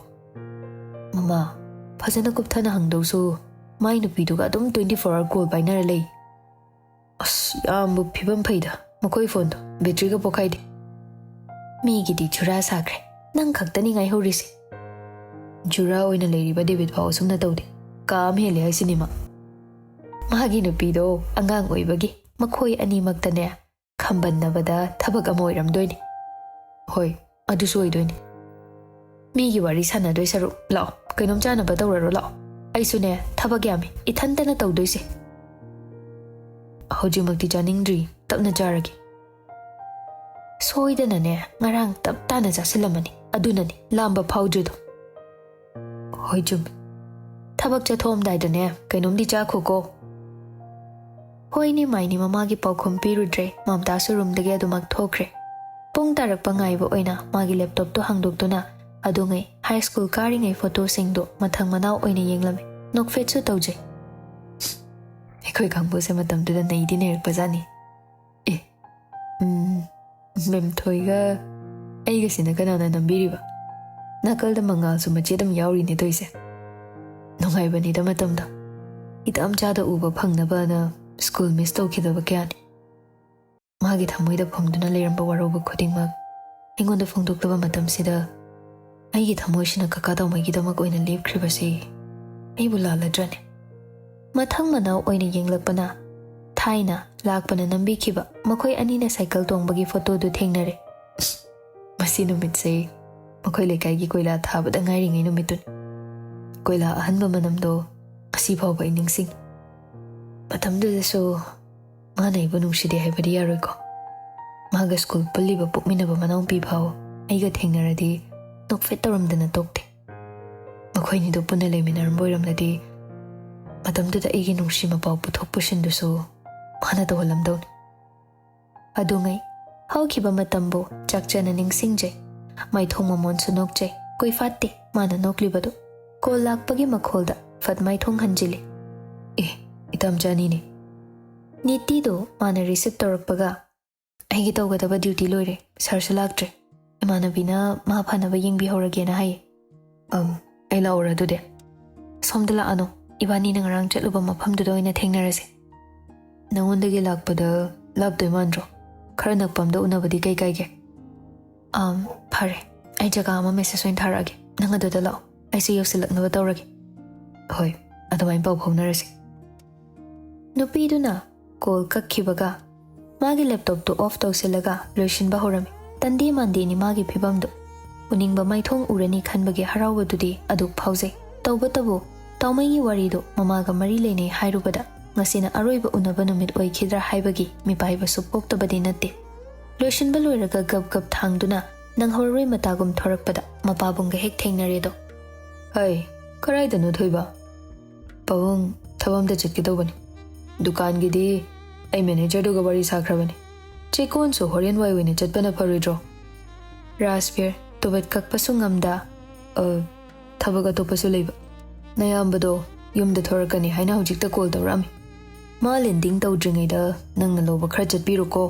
ꯃꯃꯥ, ꯐꯖꯅ ꯀꯨꯞꯊꯅ ꯍꯪꯗꯧꯁꯨ ꯃꯥꯏ ꯅꯨꯄꯤꯗꯨꯒ ꯑꯗꯨꯝ twenty four hour call ꯄꯥꯏꯅꯔ ꯂꯩ꯫ ꯑꯁ, ꯌꯥꯝꯕꯨ ꯐꯤꯕꯝ ꯐꯩꯗ ꯃꯈꯣꯏ phoneꯗꯣ, batteryꯒ ꯄꯣꯛꯈꯥꯏꯗꯦ꯫ ꯃꯤꯒꯤꯗꯤ ꯖꯨꯔꯥ ꯁꯥꯈ꯭ꯔꯦ, ꯅꯪ ꯈꯛꯇꯅꯤ ꯉꯥꯏꯍꯧꯔꯤꯁꯦ꯫ ꯖꯨꯔꯥ ꯑꯣꯏꯅ ꯂꯩꯔꯤꯕ ꯗꯦꯕꯤꯠ ꯐꯥꯎ ꯑꯁꯨꯝꯅ ꯇꯧꯗꯦ꯫ ꯀꯥ ꯑꯃ ꯍꯦꯜꯂꯦ ꯍꯥꯏꯁꯤꯅꯦ ꯃꯥ꯫ ꯃꯥꯒꯤ ꯅꯨꯄꯤꯗꯣ ꯑꯉꯥꯡ ꯑꯣꯏꯕꯒꯤ ꯃꯈꯣꯏ ꯑꯅꯤꯃꯛꯇꯅꯦ ꯈꯝꯕꯟꯅꯕꯗ ꯊꯕꯛ ꯑꯃ ꯑꯣꯏꯔꯝꯗꯣꯏꯅꯤ꯫ ꯍꯣꯏ, ꯑꯗꯨꯁꯨ ꯑꯣꯏꯗꯣꯏꯅꯤ꯫ ꯃꯤꯒꯤ ꯋꯥꯔꯤ ꯁꯥꯟꯅꯗꯣꯏ ꯁꯔꯨꯛ ꯂꯥꯛꯑꯣ, ꯀꯩꯅꯣꯝ ꯆꯥꯅꯕ ꯇꯧꯔꯔꯣ ꯂꯥꯛꯑꯣ꯫ ꯑꯩꯁꯨꯅꯦ, ꯊꯕꯛ ꯌꯥꯝꯃꯤ, ꯏꯊꯟꯇꯅ ꯇꯧꯗꯣꯏꯁꯦ꯫ ꯍꯧꯖꯤꯛꯃꯛꯇꯤ ꯆꯥꯅꯤꯡꯗ꯭ꯔꯤ, ꯇꯞꯅ ꯆꯥꯔꯒꯦ꯫ ꯁꯣꯏꯗꯅꯅꯦ, ꯉꯔꯥꯡ ꯇꯞ ꯇꯥꯅ ꯆꯥꯁꯤꯜꯂꯝꯃꯅꯤ, ꯑꯗꯨꯅꯅꯤ ꯂꯥꯝꯕ ꯐꯥꯎꯗ꯭ꯔꯤꯗꯣ꯫ ꯍꯣꯏ, ꯆꯨꯝꯃꯤ꯫ ꯊꯕꯛ ꯆꯠꯊꯣꯛꯑꯝꯗꯥꯏꯗꯅꯦ, ꯀꯩꯅꯣꯝꯗꯤ ꯆꯥꯈꯣꯀꯣ꯫ ꯍꯣꯏꯅꯦ ꯃꯥꯏꯅꯤ ꯃꯃꯥꯒꯤ ꯄꯥꯎꯈꯨꯝ ꯄꯤꯔꯨꯗ꯭ꯔꯦ, ꯃꯝꯇꯥꯁꯨ ꯔꯨꯝꯗꯒꯤ ꯑꯗꯨꯃꯛ ꯊꯣꯛꯈ꯭ꯔꯦ꯫ ꯄꯨꯡ ꯇꯥꯔꯛꯄ ꯉꯥꯏꯕ ꯑꯣꯏꯅ ꯃꯥꯒꯤ ꯂꯦꯞꯇꯣꯞꯇꯣ ꯍꯥꯡꯗꯣꯛꯇꯨꯅ ꯑꯗꯨꯉꯩ ꯍꯥꯏ ꯁ꯭ꯀꯨꯜ ꯀꯥꯔꯤꯉꯩ ꯐꯣꯇꯣꯁꯤꯡꯗꯣ ꯃꯊꯪ ꯃꯅꯥꯎ ꯑꯣꯏꯅ ꯌꯦꯡꯂꯝꯃꯤ꯫ ꯅꯣꯛꯐꯦꯠꯁꯨ ꯇꯧꯖꯩ꯫ ꯑꯩꯈꯣꯏ ꯀꯥꯡꯕꯨꯁꯦ ꯃꯇꯝꯗꯨꯗ ꯅꯩꯗꯤ ꯅꯩꯔꯛꯄꯖꯥꯠꯅꯤ꯫ ꯑꯦ, ꯎꯝ, ꯃꯦꯝ ꯊꯣꯏꯒ ꯑꯩꯒꯁꯤꯅ ꯀꯅꯥꯅ ꯅꯝꯕꯤꯔꯤꯕ? ꯅꯥꯀꯜꯗ ꯃꯉꯥꯜꯁꯨ ꯃꯆꯦꯠ ꯑꯃ ꯌꯥꯎꯔꯤꯅꯦ ꯇꯧꯏꯁꯦ꯫ ꯅꯨꯡꯉꯥꯏꯕꯅꯤꯗ ꯃꯇꯝꯗꯣ꯫ ꯏꯇꯥꯝꯆꯥꯗ ꯎꯕ ꯐꯪꯅꯕꯅ ꯁ꯭ꯀꯨꯜ ꯃꯤꯁ ꯇꯧꯈꯤꯗꯕ ꯀꯌꯥꯅꯤ꯫ ꯃꯥꯒꯤ ꯊꯃꯣꯏꯗ ꯐꯨꯝꯗꯨꯅ ꯂꯩꯔꯝꯕ ꯋꯥꯔꯧꯕ ꯈꯨꯗꯤꯡꯃꯛ ꯑꯩꯉꯣꯟꯗ ꯐꯣꯡꯗꯣꯛꯂꯕ ꯃꯇꯝꯁꯤꯗ ꯑꯩꯒꯤ ꯊꯃꯣꯏꯁꯤꯅ ꯀꯀꯥ ꯇꯧꯃꯩꯒꯤꯗꯃꯛ ꯑꯣꯏꯅ ꯂꯦꯞꯈ꯭ꯔꯤꯕꯁꯤ ꯑꯩꯕꯨ ꯂꯥꯜꯂꯗ꯭ꯔꯅꯦ? ꯃꯊꯪ ꯃꯅꯥꯎ ꯑꯣꯏꯅ ꯌꯦꯡꯂꯛꯄꯅ ꯊꯥꯏꯅ ꯂꯥꯛꯄꯅ ꯅꯝꯕꯤꯈꯤꯕ ꯃꯈꯣꯏ ꯑꯅꯤꯅ ꯁꯥꯏꯀꯜ ꯇꯣꯡꯕꯒꯤ ꯐꯣꯇꯣꯗꯨ ꯊꯦꯡꯅꯔꯦ꯫ ꯃꯁꯤ ꯅꯨꯃꯤꯠꯁꯦ ꯃꯈꯣꯏ ꯂꯩꯀꯥꯏꯒꯤ ꯀꯣꯏꯂꯥ ꯊꯥꯕꯗ ꯉꯥꯏꯔꯤꯉꯩ ꯅꯨꯃꯤꯠꯇꯨꯅꯤ꯫ ꯀꯣꯏꯂꯥ ꯑꯍꯟꯕ ꯃꯅꯝꯗꯣ ꯉꯁꯤ ꯐꯥꯎꯕ ꯑꯩ ꯅꯤꯡꯁꯤꯡꯉꯤ꯫ ꯃꯇꯝꯗꯨꯗꯁꯨ ꯃꯥꯅ ꯑꯩꯕꯨ ꯅꯨꯡꯁꯤꯗꯦ ꯍꯥꯏꯕꯗꯤ ꯌꯥꯔꯣꯏꯀꯣ꯫ ꯃꯥꯒ ꯁ꯭ꯀꯨꯜ ꯄꯨꯜꯂꯤꯕ ꯄꯣꯛꯃꯤꯟꯅꯕ ꯃꯅꯥꯎꯄꯤ ꯐꯥꯎ ꯑꯩꯒ ꯊꯦꯡꯅꯔꯗꯤ ꯅꯣꯛꯐꯦꯠ ꯇꯧꯔꯝꯗꯅ ꯇꯣꯛꯇꯦ꯫ ꯃꯈꯣꯏꯅꯤꯗꯣ ꯄꯨꯟꯅ ꯂꯩꯃꯤꯟꯅꯔꯝꯕ ꯑꯣꯏꯔꯝꯂꯗꯤ ꯃꯇꯝꯗꯨꯗ ꯑꯩꯒꯤ ꯅꯨꯡꯁꯤ ꯃꯄꯥꯎ ꯄꯨꯊꯣꯛ ꯄꯨꯁꯤꯟꯗꯨꯁꯨ ꯃꯥꯅ ꯇꯧꯍꯜꯂꯝꯗꯧꯅꯤ꯫ ꯑꯗꯨꯉꯩ ꯍꯧꯈꯤꯕ ꯃꯇꯝꯕꯨ ꯆꯥꯛꯆꯅ ꯅꯤꯡꯁꯤꯡꯖꯩ꯫ ꯃꯥꯏꯊꯣꯡ ꯃꯃꯣꯟꯁꯨ ꯅꯣꯛꯆꯩ꯫ ꯀꯨꯏꯐꯥꯠꯇꯦ ꯃꯥꯅ ꯅꯣꯛꯂꯤꯕꯗꯨ꯫ ꯀꯣꯜ ꯂꯥꯛꯄꯒꯤ ꯃꯈꯣꯜꯗ ꯐꯠ ꯃꯥꯏꯊꯣꯡ ꯍꯟꯖꯤꯜꯂꯤ꯫ ꯑꯦ, ꯏꯇꯥꯝꯆꯥꯅꯤꯅꯦ꯫ ꯅꯤꯇꯤꯗꯨ ꯃꯥꯅ ꯔꯤꯁꯤꯞ ꯇꯧꯔꯛꯄꯒ, "ꯑꯩꯒꯤ ꯇꯧꯒꯗꯕ ꯗ꯭ꯌꯨꯇꯤ ꯂꯣꯏꯔꯦ, ꯁꯥꯔꯁꯨ ꯂꯥꯛꯇ꯭ꯔꯦ꯫ ꯏꯃꯥꯟꯅꯕꯤꯅ ꯃꯥ ꯐꯅꯕ ꯌꯦꯡꯕꯤꯍꯧꯔꯒꯦꯅ" ꯍꯥꯏꯌꯦ꯫ "ꯑꯝ, ꯑꯩ ꯂꯥꯛꯎꯔ ꯑꯗꯨꯗꯤ?" "ꯁꯣꯝꯗ ꯂꯥꯛꯑꯅꯨ, ꯏꯕꯥꯅꯤꯅ ꯉꯔꯥꯡ ꯆꯠꯂꯨꯕ ꯃꯐꯝꯗꯨꯗ ꯑꯣꯏꯅ ꯊꯦꯡꯅꯔꯁꯦ꯫ ꯅꯉꯣꯟꯗꯒꯤ ꯂꯥꯛꯄꯗ ꯂꯥꯞꯇꯣꯏ ꯃꯥꯟꯗ꯭ꯔꯣ? ꯈꯔ ꯅꯛꯄ ꯑꯝꯗ ꯎꯅꯕꯗꯤ ꯀꯩ ꯀꯥꯏꯒꯦ?" "ꯑꯝ, ꯐꯔꯦ, ꯑꯩ ꯖꯒꯥ ꯑꯃ ꯃꯦꯁꯦꯖ ꯑꯣꯏꯅ ꯊꯥꯔꯛꯑꯒꯦ, ꯅꯪ ꯑꯗꯨꯗ ꯂꯥꯛꯑꯣ, ꯑꯩꯁꯨ ꯌꯧꯁꯤꯜꯂꯛꯅꯕ ꯇꯧꯔꯒꯦ꯫" "ꯍꯣꯏ, ꯑꯗꯨꯃꯥꯏꯅ ꯄꯥꯎ ꯐꯥꯎꯅꯔꯁꯤ꯫" ꯅꯨꯄꯤꯗꯨꯅ ꯀꯣꯜ ꯀꯛꯈꯤꯕꯒ ꯃꯥꯒꯤ ꯂꯦꯞꯇꯣꯞꯇꯨ ꯑꯣꯐ ꯇꯧꯁꯤꯜꯂꯒ ꯂꯣꯏꯁꯤꯟꯕ ꯍꯧꯔꯝꯃꯤ꯫ ꯇꯟꯗꯦ ꯃꯥꯟꯗꯦꯅꯤ ꯃꯥꯒꯤ ꯐꯤꯕꯝꯗꯨ꯫ ꯎꯅꯤꯡꯕ ꯃꯥꯏꯊꯣꯡ ꯎꯔꯅꯤ ꯈꯟꯕꯒꯤ ꯍꯔꯥꯎꯕꯗꯨꯗꯤ ꯑꯗꯨꯛ ꯐꯥꯎꯖꯩ꯫ ꯇꯧꯕꯇꯕꯨ ꯇꯥꯎꯃꯩꯒꯤ ꯋꯥꯔꯤꯗꯨ ꯃꯃꯥꯒ ꯃꯔꯤ ꯂꯩꯅꯩ ꯍꯥꯏꯔꯨꯕꯗ ꯉꯁꯤꯅ ꯑꯔꯣꯏꯕ ꯎꯅꯕ ꯅꯨꯃꯤꯠ ꯑꯣꯏꯈꯤꯗ꯭ꯔꯥ ꯍꯥꯏꯕꯒꯤ ꯃꯤꯄꯥꯏꯕꯁꯨ ꯄꯣꯛꯇꯕꯗꯤ ꯅꯠꯇꯦ꯫ ꯂꯣꯏꯁꯤꯟꯕ ꯂꯣꯏꯔꯒ ꯒꯞ ꯒꯞ ꯊꯥꯡꯗꯨꯅ ꯅꯪꯍꯧꯔꯔꯣꯏ ꯃꯇꯥꯒꯨꯝ ꯊꯣꯔꯛꯄꯗ ꯃꯄꯥꯕꯨꯡꯒ ꯍꯦꯛ ꯊꯦꯡꯅꯔꯦꯗꯣ꯫ "ꯍꯩ, ꯀꯗꯥꯏꯗꯅꯣ ꯊꯣꯏꯕ? ꯄꯥꯕꯨꯡ, ꯊꯕꯛ ꯑꯝꯇ ꯆꯠꯀꯦ ꯇꯧꯕꯅꯤ꯫ ꯗꯨꯀꯥꯟꯒꯤꯗꯤ ꯑꯩ ꯃꯦꯅꯦꯖꯔꯗꯨꯒ ꯋꯥꯔꯤ ꯁꯥꯈ꯭ꯔꯕꯅꯤ꯫ ꯆꯦꯀꯣꯟꯁꯨ ꯍꯣꯔꯦꯟ ꯋꯥꯏ ꯑꯣꯏꯅ ꯆꯠꯄꯅ ꯐꯔꯣꯏꯗ꯭ꯔꯣ?" ꯔꯥꯖꯕꯤꯔ ꯇꯨꯕꯠ ꯀꯛꯄꯁꯨ ꯉꯝꯗ, "ꯑ, ꯊꯕꯛ ꯑꯇꯣꯞꯄꯁꯨ ꯂꯩꯕ꯫ ꯅꯌꯥꯝꯕꯗꯣ ꯌꯨꯝꯗ ꯊꯣꯔꯛꯀꯅꯤ ꯍꯥꯏꯅ ꯍꯧꯖꯤꯛꯇ ꯀꯣꯜ ꯇꯧꯔꯛꯑꯝꯃꯤ꯫ ꯃꯥ ꯂꯦꯟꯗꯤꯡ ꯇꯧꯗ꯭ꯔꯤꯉꯩꯗ ꯅꯪꯅ ꯂꯧꯕ ꯈꯔ ꯆꯠꯄꯤꯔꯨꯀꯣ꯫"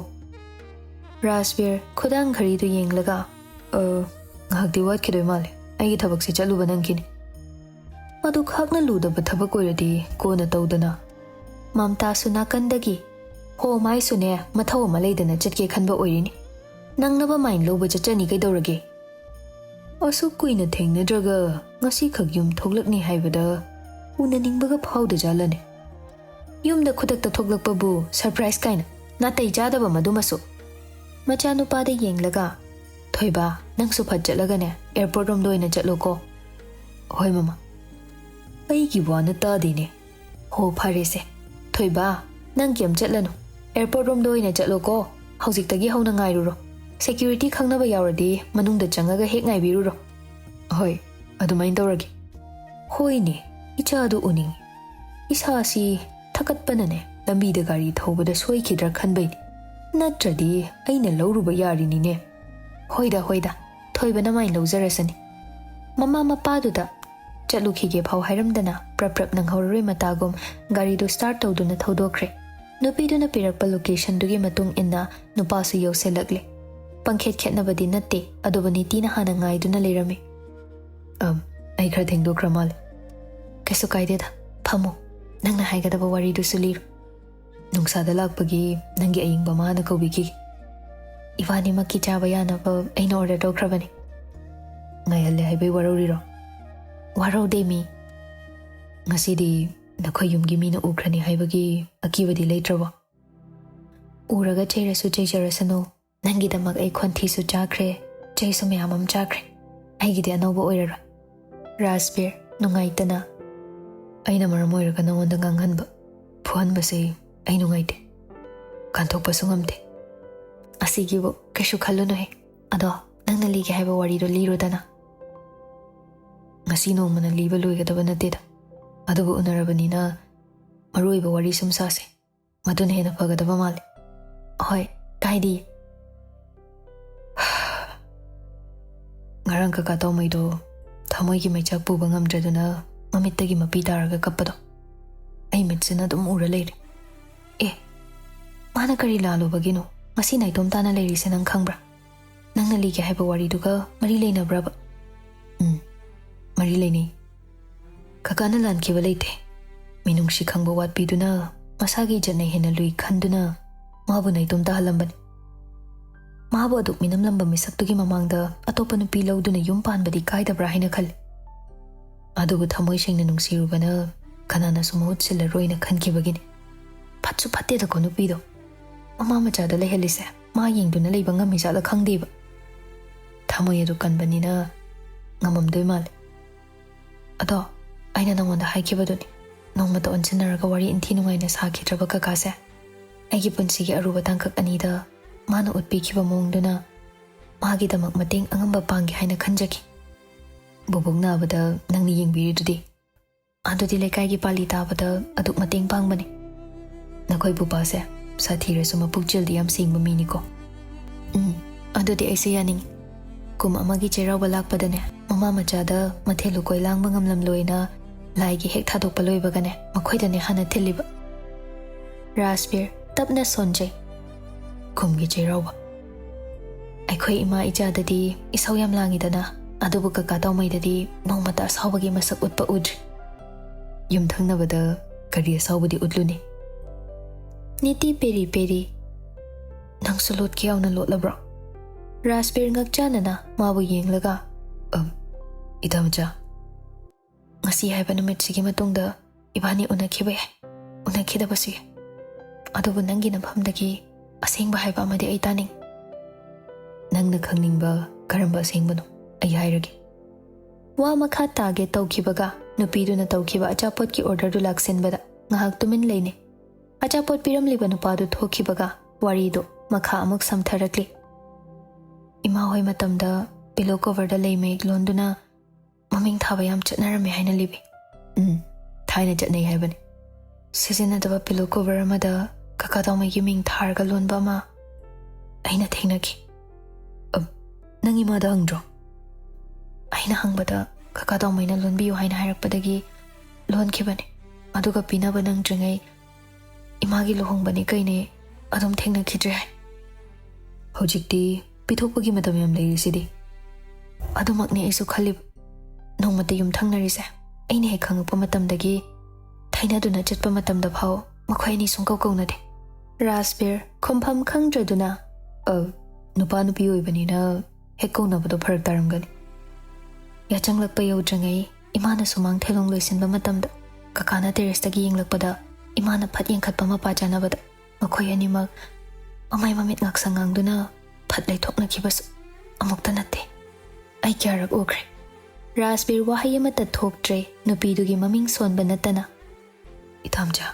ꯔꯥꯖꯕꯤꯔ ꯈꯨꯗꯥꯡ ꯘꯔꯤꯗꯨ ꯌꯦꯡꯂꯒ, "ꯑ, ꯉꯥꯏꯍꯥꯛꯇꯤ ꯋꯥꯠꯈꯤꯗꯣꯏ ꯃꯥꯜꯂꯦ꯫ ꯑꯩꯒꯤ ꯊꯕꯛꯁꯦ ꯆꯠꯂꯨꯕ ꯅꯪꯈꯤꯅꯤ꯫" ꯃꯗꯨ ꯈꯥꯛꯅ ꯂꯨꯗꯕ ꯊꯕꯛ ꯑꯣꯏꯔꯗꯤ ꯀꯣꯟꯅ ꯇꯧꯗꯅ꯫ ꯃꯝꯇꯥꯁꯨ ꯅꯥꯀꯟꯗꯒꯤ, "ꯍꯣ, ꯃꯥꯏꯁꯨꯅꯦ, ꯃꯊꯧ ꯑꯃ ꯂꯩꯗꯅ ꯆꯠꯀꯦ ꯈꯟꯕ ꯑꯣꯏꯔꯤꯅꯤ꯫ ꯅꯪꯅꯕ ꯃꯥꯏꯟ ꯂꯧꯕ ꯆꯠꯆꯅꯤ ꯀꯩꯗꯧꯔꯒꯦ?" ꯑꯁꯨꯛ ꯀꯨꯏꯅ ꯊꯦꯡꯅꯗ꯭ꯔꯒ ꯉꯁꯤꯈꯛ ꯌꯨꯝ ꯊꯣꯛꯂꯛꯅꯤ ꯍꯥꯏꯕꯗ ꯎꯅꯅꯤꯡꯕꯒ ꯐꯥꯎꯗꯖꯥꯠꯂꯅꯦ? ꯌꯨꯝꯗ ꯈꯨꯗꯛꯇ ꯊꯣꯛꯂꯛꯄꯕꯨ ꯁꯔꯄ꯭ꯔꯥꯏꯖ ꯀꯥꯏꯅ ꯅꯥꯇꯩ ꯆꯥꯗꯕ ꯃꯗꯨꯃꯁꯨ꯫ ꯃꯆꯥꯅꯨꯄꯥꯗ ꯌꯦꯡꯂꯒ, "ꯊꯣꯏꯕ, ꯅꯪꯁꯨ ꯐꯠ ꯆꯠꯂꯒꯅꯦ ꯑꯦꯌꯔꯄꯣꯔꯠ ꯔꯣꯝꯗ ꯑꯣꯏꯅ ꯆꯠꯂꯣꯀꯣ꯫" "ꯍꯣꯏ ꯃꯃꯥ꯫" "ꯑꯩꯒꯤ ꯋꯥꯅ ꯇꯥꯗꯦꯅꯦ꯫" "ꯍꯣ, ꯐꯔꯦꯁꯦ꯫ ꯊꯣꯏꯕ, ꯅꯪ ꯀꯩꯝ ꯆꯠꯂꯅꯨ꯫ ꯑꯦꯌꯔꯄꯣꯔꯠ ꯔꯣꯝꯗ ꯑꯣꯏꯅ ꯆꯠꯂꯣꯀꯣ꯫ ꯍꯧꯖꯤꯛꯇꯒꯤ ꯍꯧꯅ ꯉꯥꯏꯔꯨꯔꯣ꯫ ꯁꯦꯀ꯭ꯌꯨꯔꯤꯇꯤ ꯈꯪꯅꯕ ꯌꯥꯎꯔꯗꯤ ꯃꯅꯨꯡꯗ ꯆꯪꯉꯒ ꯍꯦꯛ ꯉꯥꯏꯕꯤꯔꯨꯔꯣ꯫" "ꯍꯣꯏ, ꯑꯗꯨꯃꯥꯏꯅ ꯇꯧꯔꯒꯦ꯫" "ꯍꯣꯏꯅꯦ, ꯏꯆꯥꯗꯨ ꯎꯅꯤꯡꯉꯤ꯫ ꯏꯁꯥꯁꯤ ꯊꯛꯀꯠꯄꯅꯅꯦ ꯂꯝꯕꯤꯗ ꯒꯥꯔꯤ ꯊꯧꯕꯗ ꯁꯣꯏꯈꯤꯗ꯭ꯔꯥ ꯈꯟꯕꯩꯅꯤ꯫ ꯅꯠꯇ꯭ꯔꯗꯤ ꯑꯩꯅ ꯂꯧꯔꯨꯕ ꯌꯥꯔꯤꯅꯤꯅꯦ꯫" "ꯍꯣꯏꯗ, ꯍꯣꯏꯗ, ꯊꯣꯏꯕꯅ ꯃꯥꯏ ꯂꯧꯖꯔꯁꯅꯤ꯫" ꯃꯃꯥ ꯃꯄꯥꯗꯨꯗ ꯆꯠꯂꯨꯈꯤꯒꯦ ꯐꯥꯎ ꯍꯥꯏꯔꯝꯗꯅ ꯄ꯭ꯔꯞ ꯄ꯭ꯔꯞ ꯅꯪꯍꯧꯔꯔꯣꯏ ꯃꯇꯥꯒꯨꯝ ꯒꯥꯔꯤꯗꯨ ꯁ꯭ꯇꯥꯔꯠ ꯇꯧꯗꯨꯅ ꯊꯧꯗꯣꯛꯈ꯭ꯔꯦ꯫ ꯅꯨꯄꯤꯗꯨꯅ ꯄꯤꯔꯛꯄ ꯂꯣꯀꯦꯁꯟꯗꯨꯒꯤ ꯃꯇꯨꯡ ꯏꯟꯅ ꯅꯨꯄꯥꯁꯨ ꯌꯧꯁꯤꯜꯂꯛꯂꯦ꯫ ꯄꯪꯈꯦꯠ ꯈꯦꯠꯅꯕꯗꯤ ꯅꯠꯇꯦ, ꯑꯗꯨꯕꯨ ꯅꯤꯇꯤꯅ ꯍꯥꯟꯅ ꯉꯥꯏꯗꯨꯅ ꯂꯩꯔꯝꯃꯤ꯫ "ꯑꯝ, ꯑꯩ ꯈꯔ ꯊꯦꯡꯗꯣꯛꯈ꯭ꯔ ꯃꯥꯜꯂꯦ꯫" "ꯀꯩꯁꯨ ꯀꯥꯏꯗꯦꯗ, ꯐꯝꯃꯣ꯫ ꯅꯪꯅ ꯍꯥꯏꯒꯗꯕ ꯋꯥꯔꯤꯗꯨꯁꯨ ꯂꯤꯔꯣ꯫" "ꯅꯨꯡꯁꯥꯗ ꯂꯥꯛꯄꯒꯤ ꯅꯪꯒꯤ ꯑꯌꯤꯡꯕ ꯑꯃ ꯍꯥꯟꯅ ꯀꯧꯕꯤꯈꯤꯒꯦ꯫ ꯏꯕꯥꯅꯤꯃꯛꯀꯤ ꯆꯥꯕ ꯌꯥꯅꯕ ꯑꯩꯅ ꯑꯣꯔꯗꯔ ꯇꯧꯈ꯭ꯔꯕꯅꯤ꯫" "ꯉꯥꯏꯍꯜꯂꯦ ꯍꯥꯏꯕꯩ ꯋꯥꯔꯧꯔꯤꯔꯣ?" "ꯋꯥꯔꯧꯗꯦ ꯃꯤ꯫ ꯉꯁꯤꯗꯤ ꯅꯈꯣꯏ ꯌꯨꯝꯒꯤ ꯃꯤꯅ ꯎꯈ꯭ꯔꯅꯤ ꯍꯥꯏꯕꯒꯤ ꯑꯀꯤꯕꯗꯤ ꯂꯩꯇ꯭ꯔꯕꯣ?" "ꯎꯔꯒ ꯆꯩꯔꯁꯨ ꯆꯩꯖꯔꯁꯅꯨ, ꯅꯪꯒꯤꯗꯃꯛ ꯑꯩ ꯈꯣꯟꯊꯤꯁꯨ ꯆꯥꯈ꯭ꯔꯦ, ꯆꯩꯁꯨ ꯃꯌꯥꯝ ꯑꯃ ꯆꯥꯈ꯭ꯔꯦ꯫ ꯑꯩꯒꯤꯗꯤ ꯑꯅꯧꯕ ꯑꯣꯏꯔꯔꯣꯏ꯫ ꯔꯥꯖꯕꯤꯔ, ꯅꯨꯡꯉꯥꯏꯇꯅ꯫ ꯑꯩꯅ ꯃꯔꯝ ꯑꯣꯏꯔꯒ ꯅꯉꯣꯟꯗ ꯉꯥꯡꯍꯟꯕ, ꯐꯨꯍꯟꯕꯁꯦ ꯑꯩ ꯅꯨꯡꯉꯥꯏꯇꯦ꯫ ꯀꯟꯊꯣꯛꯄꯁꯨ ꯉꯝꯗꯦ꯫ ꯑꯁꯤꯒꯤꯕꯨ ꯀꯩꯁꯨ ꯈꯜꯂꯨꯅꯨꯍꯦ꯫ ꯑꯗꯣ, ꯅꯪꯅ ꯂꯤꯒꯦ ꯍꯥꯏꯕ ꯋꯥꯔꯤꯗꯣ ꯂꯤꯔꯣꯗꯅ꯫ ꯉꯁꯤ ꯅꯣꯡꯃꯅ ꯂꯤꯕ ꯂꯣꯏꯒꯗꯕ ꯅꯠꯇꯦꯗ꯫ ꯑꯗꯨꯕꯨ ꯎꯅꯔꯕꯅꯤꯅ ꯃꯔꯨ ꯑꯣꯏꯕ ꯋꯥꯔꯤ ꯁꯨꯝ ꯁꯥꯁꯦ꯫ ꯃꯗꯨꯅ ꯍꯦꯟꯅ ꯐꯒꯗꯕ ꯃꯥꯜꯂꯦ꯫ ꯍꯣꯏ, ꯀꯥꯏꯗꯦ꯫ ꯉꯔꯥꯡ ꯀꯀꯥ ꯇꯧꯃꯩꯗꯣ ꯊꯃꯣꯏꯒꯤ ꯃꯩꯆꯥꯛ ꯄꯨꯕ ꯉꯝꯗ꯭ꯔꯗꯨꯅ ꯃꯃꯤꯠꯇꯒꯤ ꯃꯄꯤ ꯇꯥꯔꯒ ꯀꯞꯄꯗꯣ ꯑꯩ ꯃꯤꯠꯁꯤꯅ ꯑꯗꯨꯝ ꯎꯔ ꯂꯩꯔꯦ꯫ ꯑꯦ, ꯃꯥꯅ ꯀꯔꯤ ꯂꯥꯜꯂꯨꯕꯒꯤꯅꯣ ꯉꯁꯤ ꯅꯥꯏꯇꯣꯝ ꯇꯥꯅ ꯂꯩꯔꯤꯁꯦ, ꯅꯪ ꯈꯪꯕ꯭ꯔꯥ? ꯅꯪꯅ ꯂꯤꯒꯦ ꯍꯥꯏꯕ ꯋꯥꯔꯤꯗꯨꯒ ꯃꯔꯤ ꯂꯩꯅꯕ꯭ꯔꯕ? ꯎꯝ, ꯃꯔꯤ ꯂꯩꯅꯩ꯫ ꯀꯀꯥꯅ ꯂꯥꯟꯈꯤꯕ ꯂꯩꯇꯦ꯫ ꯃꯤꯅꯨꯡꯁꯤ ꯈꯪꯕ ꯋꯥꯠꯄꯤꯗꯨꯅ ꯃꯁꯥꯒꯤ ꯏꯖꯠꯅ ꯍꯦꯟꯅ ꯂꯨꯏ ꯈꯟꯗꯨꯅ ꯃꯥꯕꯨ ꯅꯥꯏꯇꯣꯝ ꯇꯥꯍꯜꯂꯝꯕꯅꯤ꯫ ꯃꯥꯕꯨ ꯑꯗꯨꯛ ꯃꯤꯅꯝꯂꯝꯕ ꯃꯤꯁꯛꯇꯨꯒꯤ ꯃꯃꯥꯡꯗ ꯑꯇꯣꯞꯄ ꯅꯨꯄꯤ ꯂꯧꯗꯨꯅ ꯌꯨꯝ ꯄꯥꯟꯕꯗꯤ ꯀꯥꯏꯗꯕ꯭ꯔꯥ ꯍꯥꯏꯅ ꯈꯜꯂꯤ꯫ ꯑꯗꯨꯕꯨ ꯊꯃꯣꯏ ꯁꯦꯡꯅ ꯅꯨꯡꯁꯤꯔꯨꯕꯅ ꯀꯅꯥꯅꯁꯨ ꯃꯍꯨꯠ ꯁꯤꯜꯂꯔꯣꯏꯅ ꯈꯟꯈꯤꯕꯒꯤꯅꯤ꯫ ꯐꯠꯁꯨ ꯐꯠꯇꯦꯗꯀꯣ ꯅꯨꯄꯤꯗꯣ꯫ ꯃꯃꯥ ꯃꯆꯥꯗ ꯂꯩꯍꯜꯂꯤꯁꯦ ꯃꯥ ꯌꯦꯡꯗꯨꯅ ꯂꯩꯕ ꯉꯝꯃꯤ ꯖꯥꯠꯂ ꯈꯪꯗꯦꯕ꯫ ꯊꯃꯣꯏ ꯑꯗꯨ ꯀꯟꯕꯅꯤꯅ ꯉꯝꯃꯝꯗꯣꯏ ꯃꯥꯜꯂꯦ꯫ ꯑꯗꯣ, ꯑꯩꯅ ꯅꯉꯣꯟꯗ ꯍꯥꯏꯈꯤꯕꯗꯨꯅꯤ, ꯅꯣꯡꯃꯇ ꯑꯣꯟꯁꯤꯟꯅꯔꯒ ꯋꯥꯔꯤ ꯏꯟꯊꯤ ꯅꯨꯡꯉꯥꯏꯅ ꯁꯥꯈꯤꯗ꯭ꯔꯕ ꯀꯀꯥꯁꯦ꯫ ꯑꯩꯒꯤ ꯄꯨꯟꯁꯤꯒꯤ ꯑꯔꯨꯕ ꯇꯥꯡꯀꯛ ꯑꯅꯤꯗ ꯃꯥꯅ ꯎꯠꯄꯤꯈꯤꯕ ꯃꯑꯣꯡꯗꯨꯅ ꯃꯥꯒꯤꯗꯃꯛ ꯃꯇꯦꯡ ꯑꯉꯝꯕ ꯄꯥꯡꯒꯦ ꯍꯥꯏꯅ ꯈꯟꯖꯈꯤ꯫ ꯕꯨꯕꯣꯛ ꯅꯥꯕꯗ ꯅꯪꯅ ꯌꯦꯡꯕꯤꯔꯤꯗꯨꯗꯤ꯫ ꯑꯗꯨꯗꯤ ꯂꯩꯀꯥꯏꯒꯤ ꯄꯥꯂꯤ ꯇꯥꯕꯗ ꯑꯗꯨꯛ ꯃꯇꯦꯡ ꯄꯥꯡꯕꯅꯤ꯫ ꯅꯈꯣꯏ ꯕꯨꯄꯥꯁꯦ ꯁꯥꯊꯤꯔꯁꯨ ꯃꯄꯨꯛꯆꯦꯜꯗꯤ ꯌꯥꯝ ꯁꯦꯡꯕ ꯃꯤꯅꯤꯀꯣ꯫ ꯎꯝ, ꯑꯗꯨꯗꯤ ꯑꯩꯁꯨ ꯌꯥꯅꯤꯡꯉꯤ꯫ ꯀꯨꯝ ꯑꯃꯒꯤ ꯆꯩꯔꯥꯎꯕ ꯂꯥꯛꯄꯗꯅꯦ, ꯃꯃꯥ ꯃꯆꯥꯗ ꯃꯊꯦꯜ ꯂꯨꯀꯣꯏ ꯂꯥꯡꯕ ꯉꯝꯂꯝꯂꯣꯏꯅ ꯂꯥꯏꯒꯤ ꯍꯦꯛ ꯊꯥꯗꯣꯛꯄ ꯂꯣꯏꯕꯒꯅꯦ, ꯃꯈꯣꯏꯗꯅꯦ ꯍꯥꯟꯅ ꯊꯤꯜꯂꯤꯕ꯫ ꯔꯥꯖꯕꯤꯔ, ꯇꯞꯅ ꯁꯣꯟꯖꯩ꯫ ꯀꯨꯝꯒꯤ ꯆꯩꯔꯥꯎꯕ꯫ ꯑꯩꯈꯣꯏ ꯏꯃꯥ ꯏꯆꯥꯗꯗꯤ ꯏꯁꯧ ꯌꯥꯝ ꯂꯥꯡꯉꯤꯗꯅ, ꯑꯗꯨꯕꯨ ꯀꯀꯥ ꯇꯧꯃꯩꯗꯗꯤ ꯅꯣꯡꯃꯇ ꯑꯁꯥꯎꯕꯒꯤ ꯃꯁꯛ ꯎꯠꯄ ꯎꯗ꯭ꯔꯤ꯫ ꯌꯨꯝꯊꯪꯅꯕꯗ ꯀꯔꯤ ꯑꯁꯥꯎꯕꯗꯤ ꯎꯠꯂꯨꯅꯤ? ꯅꯤꯇꯤ ꯄꯦꯔꯤ ꯄꯦꯔꯤ꯫ ꯅꯪꯁꯨ ꯂꯣꯠꯀꯦ ꯌꯥꯎꯅ ꯂꯣꯠꯂꯕ꯭ꯔꯣ? ꯔꯥꯖꯕꯤꯔ ꯉꯛꯆꯥꯟꯅꯅ ꯃꯥꯕꯨ ꯌꯦꯡꯂꯒ, "ꯑꯝ, ꯏꯇꯥꯃꯆꯥ, ꯉꯁꯤ ꯍꯥꯏꯕ ꯅꯨꯃꯤꯠꯁꯤꯒꯤ ꯃꯇꯨꯡꯗ ꯏꯕꯥꯅꯤ ꯎꯅꯈꯤꯕ ꯌꯥꯏ, ꯎꯅꯈꯤꯗꯕꯁꯨ ꯌꯥꯏ꯫ ꯑꯗꯨꯕꯨ ꯅꯪꯒꯤ ꯅꯐꯝꯗꯒꯤ ꯑꯁꯦꯡꯕ ꯍꯥꯏꯕ ꯑꯃꯗꯤ ꯑꯩ ꯇꯥꯅꯤꯡ꯫ ꯅꯪꯅ ꯈꯪꯅꯤꯡꯕ ꯀꯔꯝꯕ ꯑꯁꯦꯡꯕꯅꯣ? ꯑꯩ ꯍꯥꯏꯔꯒꯦ꯫ ꯋꯥ ꯃꯈꯥ ꯇꯥꯒꯦ ꯇꯧꯈꯤꯕꯒ ꯅꯨꯄꯤꯗꯨꯅ ꯇꯧꯈꯤꯕ ꯑꯆꯥꯄꯣꯠꯀꯤ ꯑꯣꯔꯗꯔꯗꯨ ꯂꯥꯛꯁꯤꯟꯕꯗ ꯉꯥꯏꯍꯥꯛ ꯇꯨꯃꯤꯟ ꯂꯩꯅꯩ꯫ ꯑꯆꯥꯄꯣꯠ ꯄꯤꯔꯝꯂꯤꯕ ꯅꯨꯄꯥꯗꯨ ꯊꯣꯛꯈꯤꯕꯒ ꯋꯥꯔꯤꯗꯨ ꯃꯈꯥ ꯑꯃꯨꯛ ꯁꯝꯊꯔꯛꯂꯤ꯫ ꯏꯃꯥ ꯍꯣꯏ ꯃꯇꯝꯗ ꯄꯤꯂꯣ ꯀꯣꯚꯔꯗ ꯂꯩ ꯃꯌꯦꯛ ꯂꯣꯟꯗꯨꯅ ꯃꯃꯤꯡ ꯊꯥꯕ ꯌꯥꯝ ꯆꯠꯅꯔꯝꯃꯦ ꯍꯥꯏꯅ ꯂꯤꯕꯤ꯫ ꯎꯝ, ꯊꯥꯏꯅ ꯆꯠꯅꯩ ꯍꯥꯏꯕꯅꯤ꯫ ꯁꯤꯖꯤꯟꯅꯗꯕ ꯄꯤꯂꯣ ꯀꯣꯚꯔ ꯑꯃꯗ ꯀꯀꯥ ꯇꯧꯃꯩꯒꯤ ꯃꯤꯡ ꯊꯥꯔꯒ ꯂꯣꯟꯕ ꯑꯃ ꯑꯩꯅ ꯊꯦꯡꯅꯈꯤ꯫ "ꯑ, ꯅꯪ ꯏꯃꯥꯗ ꯍꯪꯗ꯭ꯔꯣ?" ꯑꯩꯅ ꯍꯪꯕꯗ ꯀꯀꯥ ꯇꯧꯃꯩꯅ ꯂꯣꯟꯕꯤꯌꯨ ꯍꯥꯏꯅ ꯍꯥꯏꯔꯛꯄꯗꯒꯤ ꯂꯣꯟꯈꯤꯕꯅꯤ꯫ ꯑꯗꯨꯒ ꯄꯤꯅꯕ ꯅꯪꯗ꯭ꯔꯤꯉꯩ ꯏꯃꯥꯒꯤ ꯂꯨꯍꯣꯡꯕꯅꯤ ꯀꯩꯅꯦ ꯑꯗꯨꯝ ꯊꯦꯡꯅꯈꯤꯗ꯭ꯔꯦ ꯍꯥꯏ꯫ ꯍꯧꯖꯤꯛꯇꯤ ꯄꯤꯊꯣꯛꯄꯒꯤ ꯃꯇꯝ ꯌꯥꯝ ꯂꯩꯔꯤꯁꯤꯗꯤ꯫ ꯑꯗꯨꯃꯛꯅꯦ ꯑꯩꯁꯨ ꯈꯜꯂꯤꯕ꯫ ꯅꯣꯡꯃꯇ ꯌꯨꯝꯊꯪꯅꯔꯤꯁꯦ ꯑꯩꯅ ꯍꯦꯛ ꯈꯪꯉꯛꯄ ꯃꯇꯝꯗꯒꯤ ꯊꯩꯅꯗꯨꯅ ꯆꯠꯄ ꯃꯇꯝꯗ ꯐꯥꯎ ꯃꯈꯣꯏ ꯑꯅꯤ ꯁꯨꯡꯀꯧ ꯀꯧꯅꯗꯦ꯫ ꯔꯥꯖꯕꯤꯔ ꯈꯨꯝꯐꯝ ꯈꯪꯗ꯭ꯔꯗꯨꯅ, "ꯑ, ꯅꯨꯄꯥ ꯅꯨꯄꯤ ꯑꯣꯏꯕꯅꯤꯅ ꯍꯦꯛ ꯀꯧꯅꯕꯗꯣ ꯐꯔꯛ ꯇꯥꯔꯝꯒꯅꯤ"꯫ ꯌꯥꯆꯪꯂꯛꯄ ꯌꯧꯗ꯭ꯔꯤꯉꯩ ꯏꯃꯥꯅ ꯁꯨꯃꯥꯡ ꯊꯦꯂꯣꯡ ꯂꯣꯏꯁꯤꯟꯕ ꯃꯇꯝꯗ ꯀꯀꯥꯅ ꯇꯦꯔꯦꯁꯇꯒꯤ ꯌꯦꯡꯂꯛꯄꯗ ꯏꯃꯥꯅ ꯐꯠ ꯌꯦꯡꯈꯠꯄ ꯃꯄꯥ ꯆꯥꯅꯕꯗ ꯃꯈꯣꯏ ꯑꯅꯤꯃꯛ ꯃꯃꯥꯏ ꯃꯃꯤꯠ ꯉꯥꯛꯁꯪ ꯉꯥꯡꯗꯨꯅ ꯐꯠ ꯂꯩꯊꯣꯛꯅꯈꯤꯕꯁꯨ ꯑꯃꯨꯛꯇ ꯅꯠꯇꯦ꯫ ꯑꯩ ꯀꯌꯥꯔꯛ ꯎꯈ꯭ꯔꯦ꯫ ꯔꯥꯖꯕꯤꯔ ꯋꯥꯍꯩ ꯑꯃꯠꯇ ꯊꯣꯛꯇ꯭ꯔꯦ ꯅꯨꯄꯤꯗꯨꯒꯤ ꯃꯃꯤꯡ ꯁꯣꯟꯕ ꯅꯠꯇꯅ꯫ "ꯏꯇꯥꯝꯆꯥ,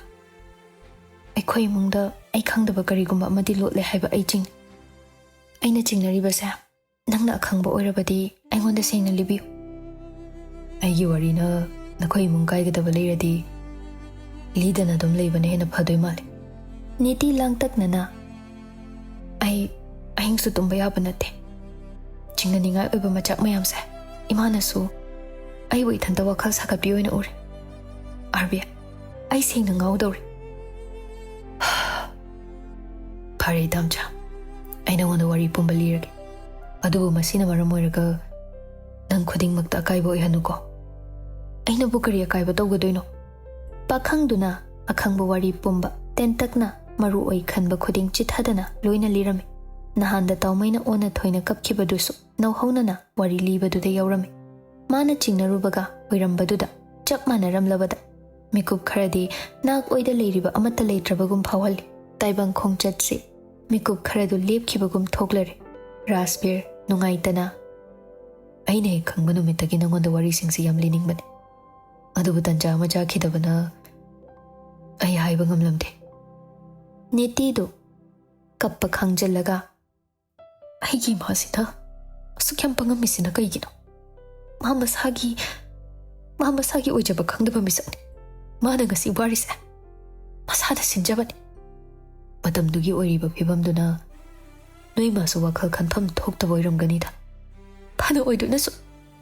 ꯑꯩꯈꯣꯏ ꯏꯃꯨꯡꯗ ꯑꯩ ꯈꯪꯗꯕ ꯀꯔꯤꯒꯨꯝꯕ ꯑꯃꯗꯤ ꯂꯣꯠꯂꯦ ꯍꯥꯏꯕ ꯑꯩ ꯆꯤꯡꯅꯩ꯫ ꯑꯩꯅ ꯆꯤꯡꯅꯔꯤꯕꯁꯦ ꯅꯪꯅ ꯑꯈꯪꯕ ꯑꯣꯏꯔꯕꯗꯤ ꯑꯩꯉꯣꯟꯗ ꯁꯦꯡꯅ ꯂꯤꯕꯤꯌꯨ꯫ ꯑꯩꯒꯤ ꯋꯥꯔꯤꯅ ꯅꯈꯣꯏ ꯏꯃꯨꯡ ꯀꯥꯏꯒꯗꯕ ꯂꯩꯔꯗꯤ ꯂꯤꯗꯅ ꯑꯗꯨꯝ ꯂꯩꯕꯅ ꯍꯦꯟꯅ ꯐꯗꯣꯏ ꯃꯥꯜꯂꯤ"꯫ ꯅꯤꯇꯤ ꯂꯥꯡꯇꯛꯅꯅ, "ꯑꯩ ꯑꯍꯤꯡꯁꯨ ꯇꯨꯝꯕ ꯌꯥꯕ ꯅꯠꯇꯦ꯫ ꯆꯤꯡꯅꯅꯤꯡꯉꯥꯏ ꯑꯣꯏꯕ ꯃꯆꯥꯛ ꯃꯌꯥꯝꯁꯦ ꯏꯃꯥꯅꯁꯨ ꯑꯩꯕꯨ ꯏꯊꯟꯇ ꯋꯥꯈꯜ ꯁꯥꯒꯠꯄꯤ ꯑꯣꯏꯅ ꯎꯔꯦ꯫ ꯑꯥꯔꯕꯤ, ꯑꯩ ꯁꯦꯡꯅ ꯉꯥꯎꯗꯧꯔꯦ"꯫ "ꯐꯔꯦ ꯏꯇꯥꯝꯆꯥ, ꯑꯩ ꯅꯉꯣꯟꯗ ꯋꯥꯔꯤ ꯄꯨꯝꯕ ꯂꯤꯔꯒꯦ꯫ ꯑꯗꯨꯕꯨ ꯃꯁꯤꯅ ꯃꯔꯝ ꯑꯣꯏꯔꯒ ꯅꯪ ꯈꯨꯗꯤꯡꯃꯛꯇ ꯑꯀꯥꯏꯕ ꯑꯣꯏꯍꯟꯅꯨꯀꯣ"꯫ "ꯑꯩꯅꯕꯨ ꯀꯔꯤ ꯑꯀꯥꯏꯕ ꯇꯧꯒꯗꯣꯏꯅꯣ?" ꯄꯥꯈꯪꯗꯨꯅ ꯑꯈꯪꯕ ꯋꯥꯔꯤ ꯄꯨꯝꯕ ꯇꯦꯟꯇꯛꯅ ꯃꯔꯨ ꯑꯣꯏ ꯈꯟꯕ ꯈꯨꯗꯤꯡ ꯆꯤꯊꯗꯅ ꯂꯣꯏꯅ ꯂꯤꯔꯝꯃꯤ꯫ ꯅꯍꯥꯟꯗ ꯇꯥꯎꯃꯩꯅ ꯑꯣꯟꯅ ꯊꯣꯏꯅ ꯀꯞꯈꯤꯕꯗꯨꯁꯨ ꯅꯧꯍꯧꯅꯅ ꯋꯥꯔꯤ ꯂꯤꯕꯗꯨꯗ ꯌꯥꯎꯔꯝꯃꯤ꯫ ꯃꯥꯅ ꯆꯤꯡꯅꯔꯨꯕꯒ ꯑꯣꯏꯔꯝꯕꯗꯨꯗ ꯆꯞ ꯃꯥꯟꯅꯔꯝꯂꯕꯗ ꯃꯤꯀꯨꯞ ꯈꯔꯗꯤ ꯅꯥꯛ ꯑꯣꯏꯗ ꯂꯩꯔꯤꯕ ꯑꯃꯠꯇ ꯂꯩꯇ꯭ꯔꯕꯒꯨꯝ ꯐꯥꯎꯍꯜꯂꯤ꯫ ꯇꯥꯏꯕꯪ ꯈꯣꯡꯆꯠꯁꯤ ꯃꯤꯀꯨꯞ ꯈꯔꯗꯨ ꯂꯦꯞꯈꯤꯕꯒꯨꯝ ꯊꯣꯛꯂꯔꯦ꯫ ꯔꯥꯖꯕꯤꯔ, ꯅꯨꯡꯉꯥꯏꯇꯅ, ꯑꯩꯅ ꯍꯦꯛ ꯈꯪꯕ ꯅꯨꯃꯤꯠꯇꯒꯤ ꯅꯉꯣꯟꯗ ꯋꯥꯔꯤꯁꯤꯡꯁꯤ ꯌꯥꯝ ꯂꯤꯅꯤꯡꯕꯅꯤ, ꯑꯗꯨꯕꯨ ꯇꯟꯖꯥ ꯑꯃ ꯆꯥꯈꯤꯗꯕꯅ ꯑꯩ ꯍꯥꯏꯕ ꯉꯝꯂꯝꯗꯦ꯫ ꯅꯤꯇꯤꯗꯨ ꯀꯞꯄ ꯈꯥꯡꯖꯤꯜꯂꯒ, "ꯑꯩꯒꯤ ꯏꯃꯥꯁꯤꯅ ꯑꯁꯨꯛ ꯌꯥꯝ ꯄꯪꯉꯝꯃꯤꯁꯤꯅ ꯀꯩꯒꯤꯅꯣ? ꯃꯥ ꯃꯁꯥꯒꯤ, ꯃꯥ ꯃꯁꯥꯒꯤ ꯑꯣꯏꯖꯕ ꯈꯪꯗꯕ ꯃꯤꯁꯛꯅꯤ꯫ ꯃꯥꯅ ꯉꯁꯤ ꯋꯥꯔꯤꯁꯦ ꯃꯁꯥꯗ ꯁꯤꯟꯖꯕꯅꯤ꯫ ꯃꯇꯝꯗꯨꯒꯤ ꯑꯣꯏꯔꯤꯕ ꯐꯤꯕꯝꯗꯨꯅ ꯅꯣꯏ ꯃꯥꯁꯨ ꯋꯥꯈꯜ ꯈꯟꯐꯝ ꯊꯣꯛꯇꯕ ꯑꯣꯏꯔꯝꯒꯅꯤꯗ꯫ ꯐꯅ ꯑꯣꯏꯗꯨꯅꯁꯨ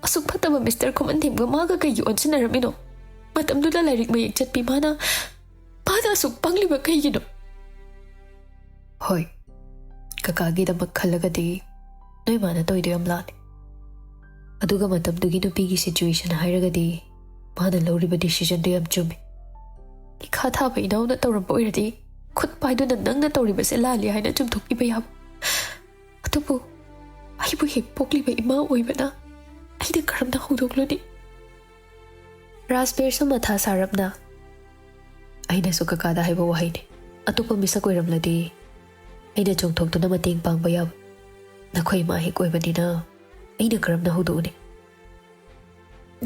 ꯑꯁꯨꯛ ꯐꯠꯇꯕ ꯃꯤꯁꯇꯔ ꯈꯨꯃꯟꯊꯦꯝꯒ ꯃꯥꯒ ꯀꯩꯒꯤ ꯑꯣꯟꯁꯤꯟꯅꯔꯝꯃꯤꯅꯣ? ꯃꯇꯝꯗꯨꯗ ꯂꯥꯏꯔꯤꯛ ꯃꯌꯦꯛ ꯆꯠꯄꯤ ꯃꯥꯅ, ꯃꯥꯅ ꯑꯁꯨꯛ ꯄꯪꯂꯤꯕ ꯀꯩꯒꯤꯅꯣ?" ꯍꯣꯏ, ꯀꯀꯥꯒꯤꯗꯃꯛ ꯈꯜꯂꯒꯗꯤ ꯅꯣꯏ ꯃꯥꯅ ꯇꯧꯔꯤꯗꯣ ꯌꯥꯝ ꯂꯥꯜꯂꯦ꯫ ꯑꯗꯨꯒ ꯃꯇꯝꯗꯨꯒꯤ ꯅꯨꯄꯤꯒꯤ ꯁꯤꯆꯨꯋꯦꯁꯟ ꯍꯥꯏꯔꯒꯗꯤ ꯃꯥꯅ ꯂꯧꯔꯤꯕ ꯗꯤꯁꯤꯖꯟꯗꯣ ꯌꯥꯝ ꯆꯨꯝꯃꯤ꯫ ꯏꯈꯥ ꯊꯥꯕ ꯏꯅꯥꯎꯅ ꯇꯧꯔꯝꯕ ꯑꯣꯏꯔꯗꯤ ꯈꯨꯠ ꯄꯥꯏꯗꯨꯅ ꯅꯪꯅ ꯇꯧꯔꯤꯕꯁꯦ ꯂꯥꯜꯂꯤ ꯍꯥꯏꯅ ꯆꯨꯝꯊꯣꯛꯄꯤꯕ ꯌꯥꯕ꯫ ꯑꯗꯨꯕꯨ ꯑꯩꯕꯨ ꯍꯦꯛ ꯄꯣꯛꯂꯤꯕ ꯏꯃꯥ ꯑꯣꯏꯕꯅ ꯑꯩꯅ ꯀꯔꯝꯅ ꯍꯧꯗꯣꯛꯂꯨꯅꯤ? ꯔꯥꯖꯕꯤꯔꯁꯨ ꯃꯊꯥ ꯁꯥꯔꯞꯅ, "ꯑꯩꯅꯁꯨ ꯀꯀꯥꯗ ꯍꯥꯏꯕ ꯋꯥꯍꯩꯅꯤ꯫ ꯑꯇꯣꯞꯄ ꯃꯤꯁꯛ ꯑꯣꯏꯔꯝꯂꯗꯤ ꯑꯩꯅ ꯆꯣꯡꯊꯣꯛꯇꯨꯅ ꯃꯇꯦꯡ ꯄꯥꯡꯕ ꯌꯥꯕ꯫ ꯅꯈꯣꯏ ꯏꯃꯥ ꯍꯦꯛ ꯑꯣꯏꯕꯅꯤꯅ ꯑꯩꯅ ꯀꯔꯝꯅ ꯍꯧꯗꯣꯛꯎꯅꯤ?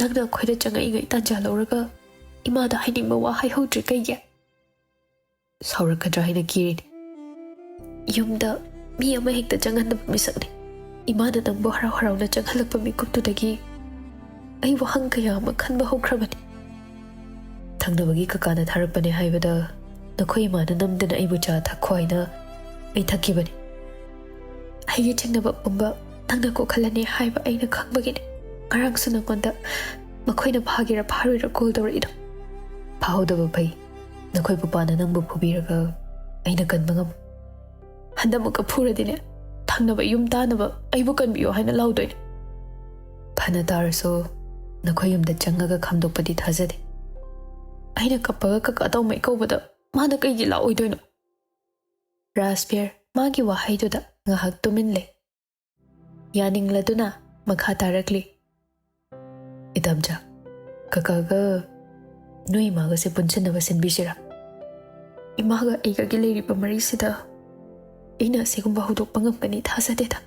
ꯅꯪꯅ ꯑꯩꯈꯣꯏꯗ ꯆꯪꯉꯛꯏꯉꯩ ꯇꯥꯟꯖꯥ ꯂꯧꯔꯒ ꯏꯃꯥꯗ ꯍꯥꯏꯅꯤꯡꯕ ꯋꯥ ꯍꯥꯏꯍꯧꯗ꯭ꯔꯤ ꯀꯩꯒꯤ?" ꯁꯥꯎꯔꯛꯀꯗ꯭ꯔꯥ ꯍꯥꯏꯅ ꯀꯤꯔꯤꯅꯤ꯫ ꯌꯨꯝꯗ ꯃꯤ ꯑꯃ ꯍꯦꯛꯇ ꯆꯪꯍꯟꯗꯕ ꯃꯤꯁꯛꯅꯤ꯫ ꯏꯃꯥꯅ ꯅꯪꯕꯨ ꯍꯔꯥꯎ ꯍꯔꯥꯎꯅ ꯆꯪꯍꯜꯂꯛꯄ ꯃꯤꯀꯨꯞꯇꯨꯗꯒꯤ ꯑꯩ ꯋꯥꯍꯪ ꯀꯌꯥ ꯑꯃ ꯈꯟꯕ ꯍꯧꯈ꯭ꯔꯕꯅꯤ꯫ ꯊꯪꯅꯕꯒꯤ ꯀꯀꯥꯅ ꯊꯥꯔꯛꯄꯅꯦ ꯍꯥꯏꯕꯗ ꯅꯈꯣꯏ ꯏꯃꯥꯅ ꯅꯝꯗꯅ ꯑꯩꯕꯨ ꯆꯥ ꯊꯛꯈꯣ ꯍꯥꯏꯅ ꯑꯩ ꯊꯛꯈꯤꯕꯅꯤ꯫ ꯑꯩꯒꯤ ꯆꯤꯡꯅꯕ ꯄꯨꯝꯕ ꯅꯪꯅ ꯀꯣꯛꯍꯜꯂꯅꯤ ꯍꯥꯏꯕ ꯑꯩꯅ ꯈꯪꯕꯒꯤꯅꯤ꯫ ꯉꯔꯥꯡꯁꯨ ꯅꯉꯣꯟꯗ ꯃꯈꯣꯏꯅ ꯐꯥꯒꯦꯔꯥ ꯐꯥꯔꯣꯏꯔꯥ ꯀꯣꯜ ꯇꯧꯔꯛꯏꯗꯣ꯫ ꯐꯥꯍꯧꯗꯕ ꯐꯩ꯫ ꯅꯈꯣꯏ ꯄꯨꯄꯥꯅ ꯅꯪꯕꯨ ꯐꯨꯕꯤꯔꯒ ꯑꯩꯅ ꯀꯟꯕ ꯉꯝꯃꯣꯏ꯫ ꯍꯟꯗꯛꯃꯨꯛꯀ ꯐꯨꯔꯗꯤꯅꯦ, ꯊꯪꯅꯕ ꯌꯨꯝ ꯇꯥꯅꯕ ꯑꯩꯕꯨ ꯀꯟꯕꯤꯌꯣ ꯍꯥꯏꯅ ꯂꯥꯎꯗꯣꯏꯅꯦ꯫ ꯐꯅ ꯇꯥꯔꯁꯨ ꯅꯈꯣꯏ ꯌꯨꯝꯗ ꯆꯪꯉꯒ ꯈꯥꯝꯗꯣꯛꯄꯗꯤ ꯊꯥꯖꯗꯦ꯫ ꯑꯩꯅ ꯀꯞꯄꯒ ꯀꯀꯥ ꯇꯧꯃꯩ ꯀꯧꯕꯗ ꯃꯥꯅ ꯀꯩꯒꯤ ꯂꯥꯛꯑꯣꯏꯗꯣꯏꯅꯣ? ꯔꯥꯖꯕꯤꯔ ꯃꯥꯒꯤ ꯋꯥꯍꯩꯗꯨꯗ ꯉꯥꯏꯍꯥꯛ ꯇꯨꯃꯤꯟ ꯂꯩ꯫ ꯌꯥꯅꯤꯡꯂꯗꯨꯅ ꯃꯈꯥ ꯇꯥꯔꯛꯂꯤ꯫ "ꯏꯇꯥꯝꯆꯥ, ꯀꯀꯥꯒ ꯅꯣꯏ ꯏꯃꯥꯒꯁꯦ ꯄꯨꯟꯁꯤꯟꯅꯕ ꯁꯤꯟꯕꯤꯁꯤꯔꯥ? ꯏꯃꯥꯒ ꯑꯩꯒꯒꯤ ꯂꯩꯔꯤꯕ ꯃꯔꯤꯁꯤꯗ ꯑꯩꯅ ꯑꯁꯤꯒꯨꯝꯕ ꯍꯧꯗꯣꯛꯄ ꯉꯝꯒꯅꯤ ꯊꯥꯖꯗꯦꯗ꯫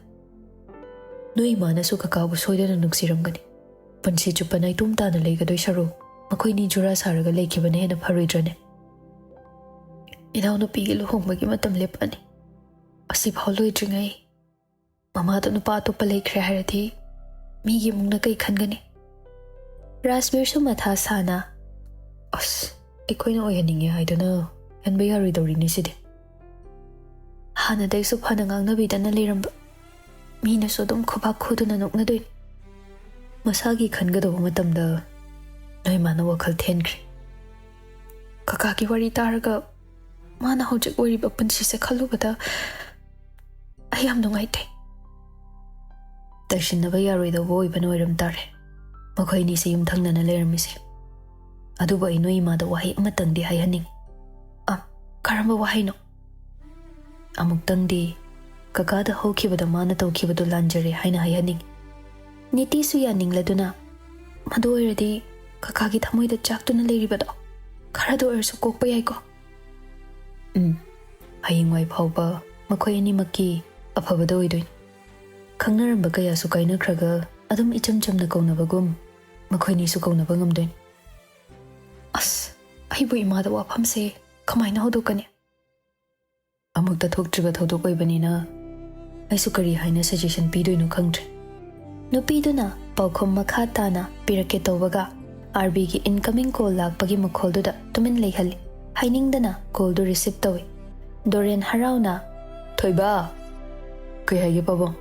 ꯅꯣꯏ ꯏꯃꯥꯅꯁꯨ ꯀꯀꯥꯕꯨ ꯁꯣꯏꯗꯅ ꯅꯨꯡꯁꯤꯔꯝꯒꯅꯤ꯫ ꯄꯨꯟꯁꯤ ꯆꯨꯞꯄ ꯅꯥꯏꯇꯣꯝ ꯇꯥꯅ ꯂꯩꯒꯗꯣꯏ ꯁꯔꯨꯛ ꯃꯈꯣꯏꯅꯤ ꯖꯨꯔꯥ ꯁꯥꯔꯒ ꯂꯩꯈꯤꯕꯅ ꯍꯦꯟꯅ ꯐꯔꯣꯏꯗ꯭ꯔꯅꯦ? ꯏꯅꯥꯎꯅꯨꯄꯤꯒꯤ ꯂꯨꯍꯣꯡꯕꯒꯤ ꯃꯇꯝ ꯂꯦꯞꯄꯛꯑꯅꯤ꯫ ꯑꯁꯤꯐꯥꯎ ꯂꯣꯏꯗ꯭ꯔꯤꯉꯩ ꯃꯃꯥꯗꯣ ꯅꯨꯄꯥ ꯑꯇꯣꯞꯄ ꯂꯩꯈ꯭ꯔꯦ ꯍꯥꯏꯔꯗꯤ ꯃꯤꯒꯤ ꯏꯃꯨꯡꯅ ꯀꯩ ꯈꯟꯒꯅꯤ? ꯔꯥꯖꯕꯤꯔꯁꯨ ꯃꯊꯥ ꯁꯥꯅ, "ꯑꯁ, ꯑꯩꯈꯣꯏꯅ ꯑꯣꯏꯍꯟꯅꯤꯡꯉꯦ ꯍꯥꯏꯗꯨꯅ ꯍꯟꯕ ꯌꯥꯔꯣꯏꯗꯧꯔꯤꯅꯦ ꯁꯤꯗꯤ꯫ ꯍꯥꯟꯅꯗꯩꯁꯨ ꯐꯅ ꯉꯥꯡꯅꯕꯤꯗꯅ ꯂꯩꯔꯝꯕ ꯃꯤꯅꯁꯨ ꯑꯗꯨꯝ ꯈꯨꯕꯥꯛ ꯈꯨꯗꯨꯅ ꯅꯣꯛꯅꯗꯣꯏꯅꯤ꯫ ꯃꯁꯥꯒꯤ ꯈꯟꯒꯗꯧꯕ ꯃꯇꯝꯗ ꯅꯣꯏ ꯃꯥꯅ ꯋꯥꯈꯜ ꯊꯦꯟꯈ꯭ꯔꯦ꯫ ꯀꯀꯥꯒꯤ ꯋꯥꯔꯤ ꯇꯥꯔꯒ ꯃꯥꯅ ꯍꯧꯖꯤꯛ ꯑꯣꯏꯔꯤꯕ ꯄꯨꯟꯁꯤꯁꯦ ꯈꯜꯂꯨꯕꯗ ꯑꯩ ꯌꯥꯝ ꯅꯨꯡꯉꯥꯏꯇꯦ꯫ ꯇꯩꯁꯤꯟꯅꯕ ꯌꯥꯔꯣꯏꯗꯧꯕ ꯑꯣꯏꯕꯅ ꯑꯣꯏꯔꯝ ꯇꯥꯔꯦ ꯃꯈꯣꯏ ꯑꯅꯤꯁꯦ ꯌꯨꯝꯊꯪꯅꯅ ꯂꯩꯔꯝꯃꯤꯁꯦ꯫ ꯑꯗꯨꯕꯨ ꯑꯩ ꯅꯣꯏ ꯏꯃꯥꯗ ꯋꯥꯍꯩ ꯑꯃꯇꯪꯗꯤ ꯍꯥꯏꯍꯟꯅꯤꯡꯉꯤ꯫ ꯑ, ꯀꯔꯝꯕ ꯋꯥꯍꯩꯅꯣ? ꯑꯃꯨꯛꯇꯪꯗꯤ ꯀꯀꯥꯗ ꯍꯧꯈꯤꯕꯗ ꯃꯥꯅ ꯇꯧꯈꯤꯕꯗꯨ ꯂꯥꯟꯖꯔꯦ ꯍꯥꯏꯅ ꯍꯥꯏꯍꯟꯅꯤꯡꯉꯤ꯫ ꯅꯤꯇꯤꯁꯨ ꯌꯥꯅꯤꯡꯂꯗꯨꯅ, "ꯃꯗꯨ ꯑꯣꯏꯔꯗꯤ ꯀꯀꯥꯒꯤ ꯊꯃꯣꯏꯗ ꯆꯥꯛꯇꯨꯅ ꯂꯩꯔꯤꯕꯗꯣ ꯈꯔꯗ ꯑꯣꯏꯔꯁꯨ ꯀꯣꯛꯄ ꯌꯥꯏꯀꯣ?" ꯎꯝ, ꯍꯌꯦꯡꯋꯥꯏ ꯐꯥꯎꯕ ꯃꯈꯣꯏ ꯑꯅꯤꯃꯛꯀꯤ ꯑꯐꯕꯗ ꯑꯣꯏꯗꯣꯏꯅꯤ꯫ ꯈꯪꯅꯔꯝꯕ ꯀꯌꯥꯁꯨ ꯀꯥꯏꯅꯈ꯭ꯔꯒ ꯑꯗꯨꯝ ꯏꯆꯝ ꯆꯝꯅ ꯀꯧꯅꯕꯒꯨꯝ ꯃꯈꯣꯏꯅꯤꯁꯨ ꯀꯧꯅꯕ ꯉꯝꯗꯣꯏꯅꯤ꯫ ꯑꯁ, ꯑꯩꯕꯨ ꯏꯃꯥꯗ ꯋꯥꯐꯝꯁꯦ ꯀꯃꯥꯏꯅ ꯍꯧꯗꯣꯛꯀꯅꯤ? ꯑꯃꯨꯛꯇ ꯊꯣꯛꯇ꯭ꯔꯤꯕ ꯊꯧꯗꯣꯛ ꯑꯣꯏꯕꯅꯤꯅ ꯑꯩꯁꯨ ꯀꯔꯤ ꯍꯥꯏꯅ ꯁꯖꯦꯁꯟ ꯄꯤꯗꯣꯏꯅꯣ ꯈꯪꯗ꯭ꯔꯦ꯫ ꯅꯨꯄꯤꯗꯨꯅ ꯄꯥꯎꯈꯨꯝ ꯃꯈꯥ ꯇꯥꯅ ꯄꯤꯔꯛꯀꯦ ꯇꯧꯕꯒ, ꯑꯥꯔꯕꯤꯒꯤ ꯏꯟꯀꯃꯤꯡ ꯀꯣꯜ ꯂꯥꯛꯄꯒꯤ ꯃꯈꯣꯜꯗꯨꯗ ꯇꯨꯃꯤꯟ ꯂꯩꯍꯜꯂꯤ꯫ ꯍꯥꯏꯅꯤꯡꯗꯅ ꯀꯣꯜꯗꯨ ꯔꯤꯁꯤꯞ ꯇꯧꯏ꯫ ꯗꯣꯔꯦꯟ ꯍꯔꯥꯎꯅ, "ꯊꯣꯏꯕ!" "ꯀꯩ ꯍꯥꯏꯒꯦ ꯄꯥꯕꯨꯡ?"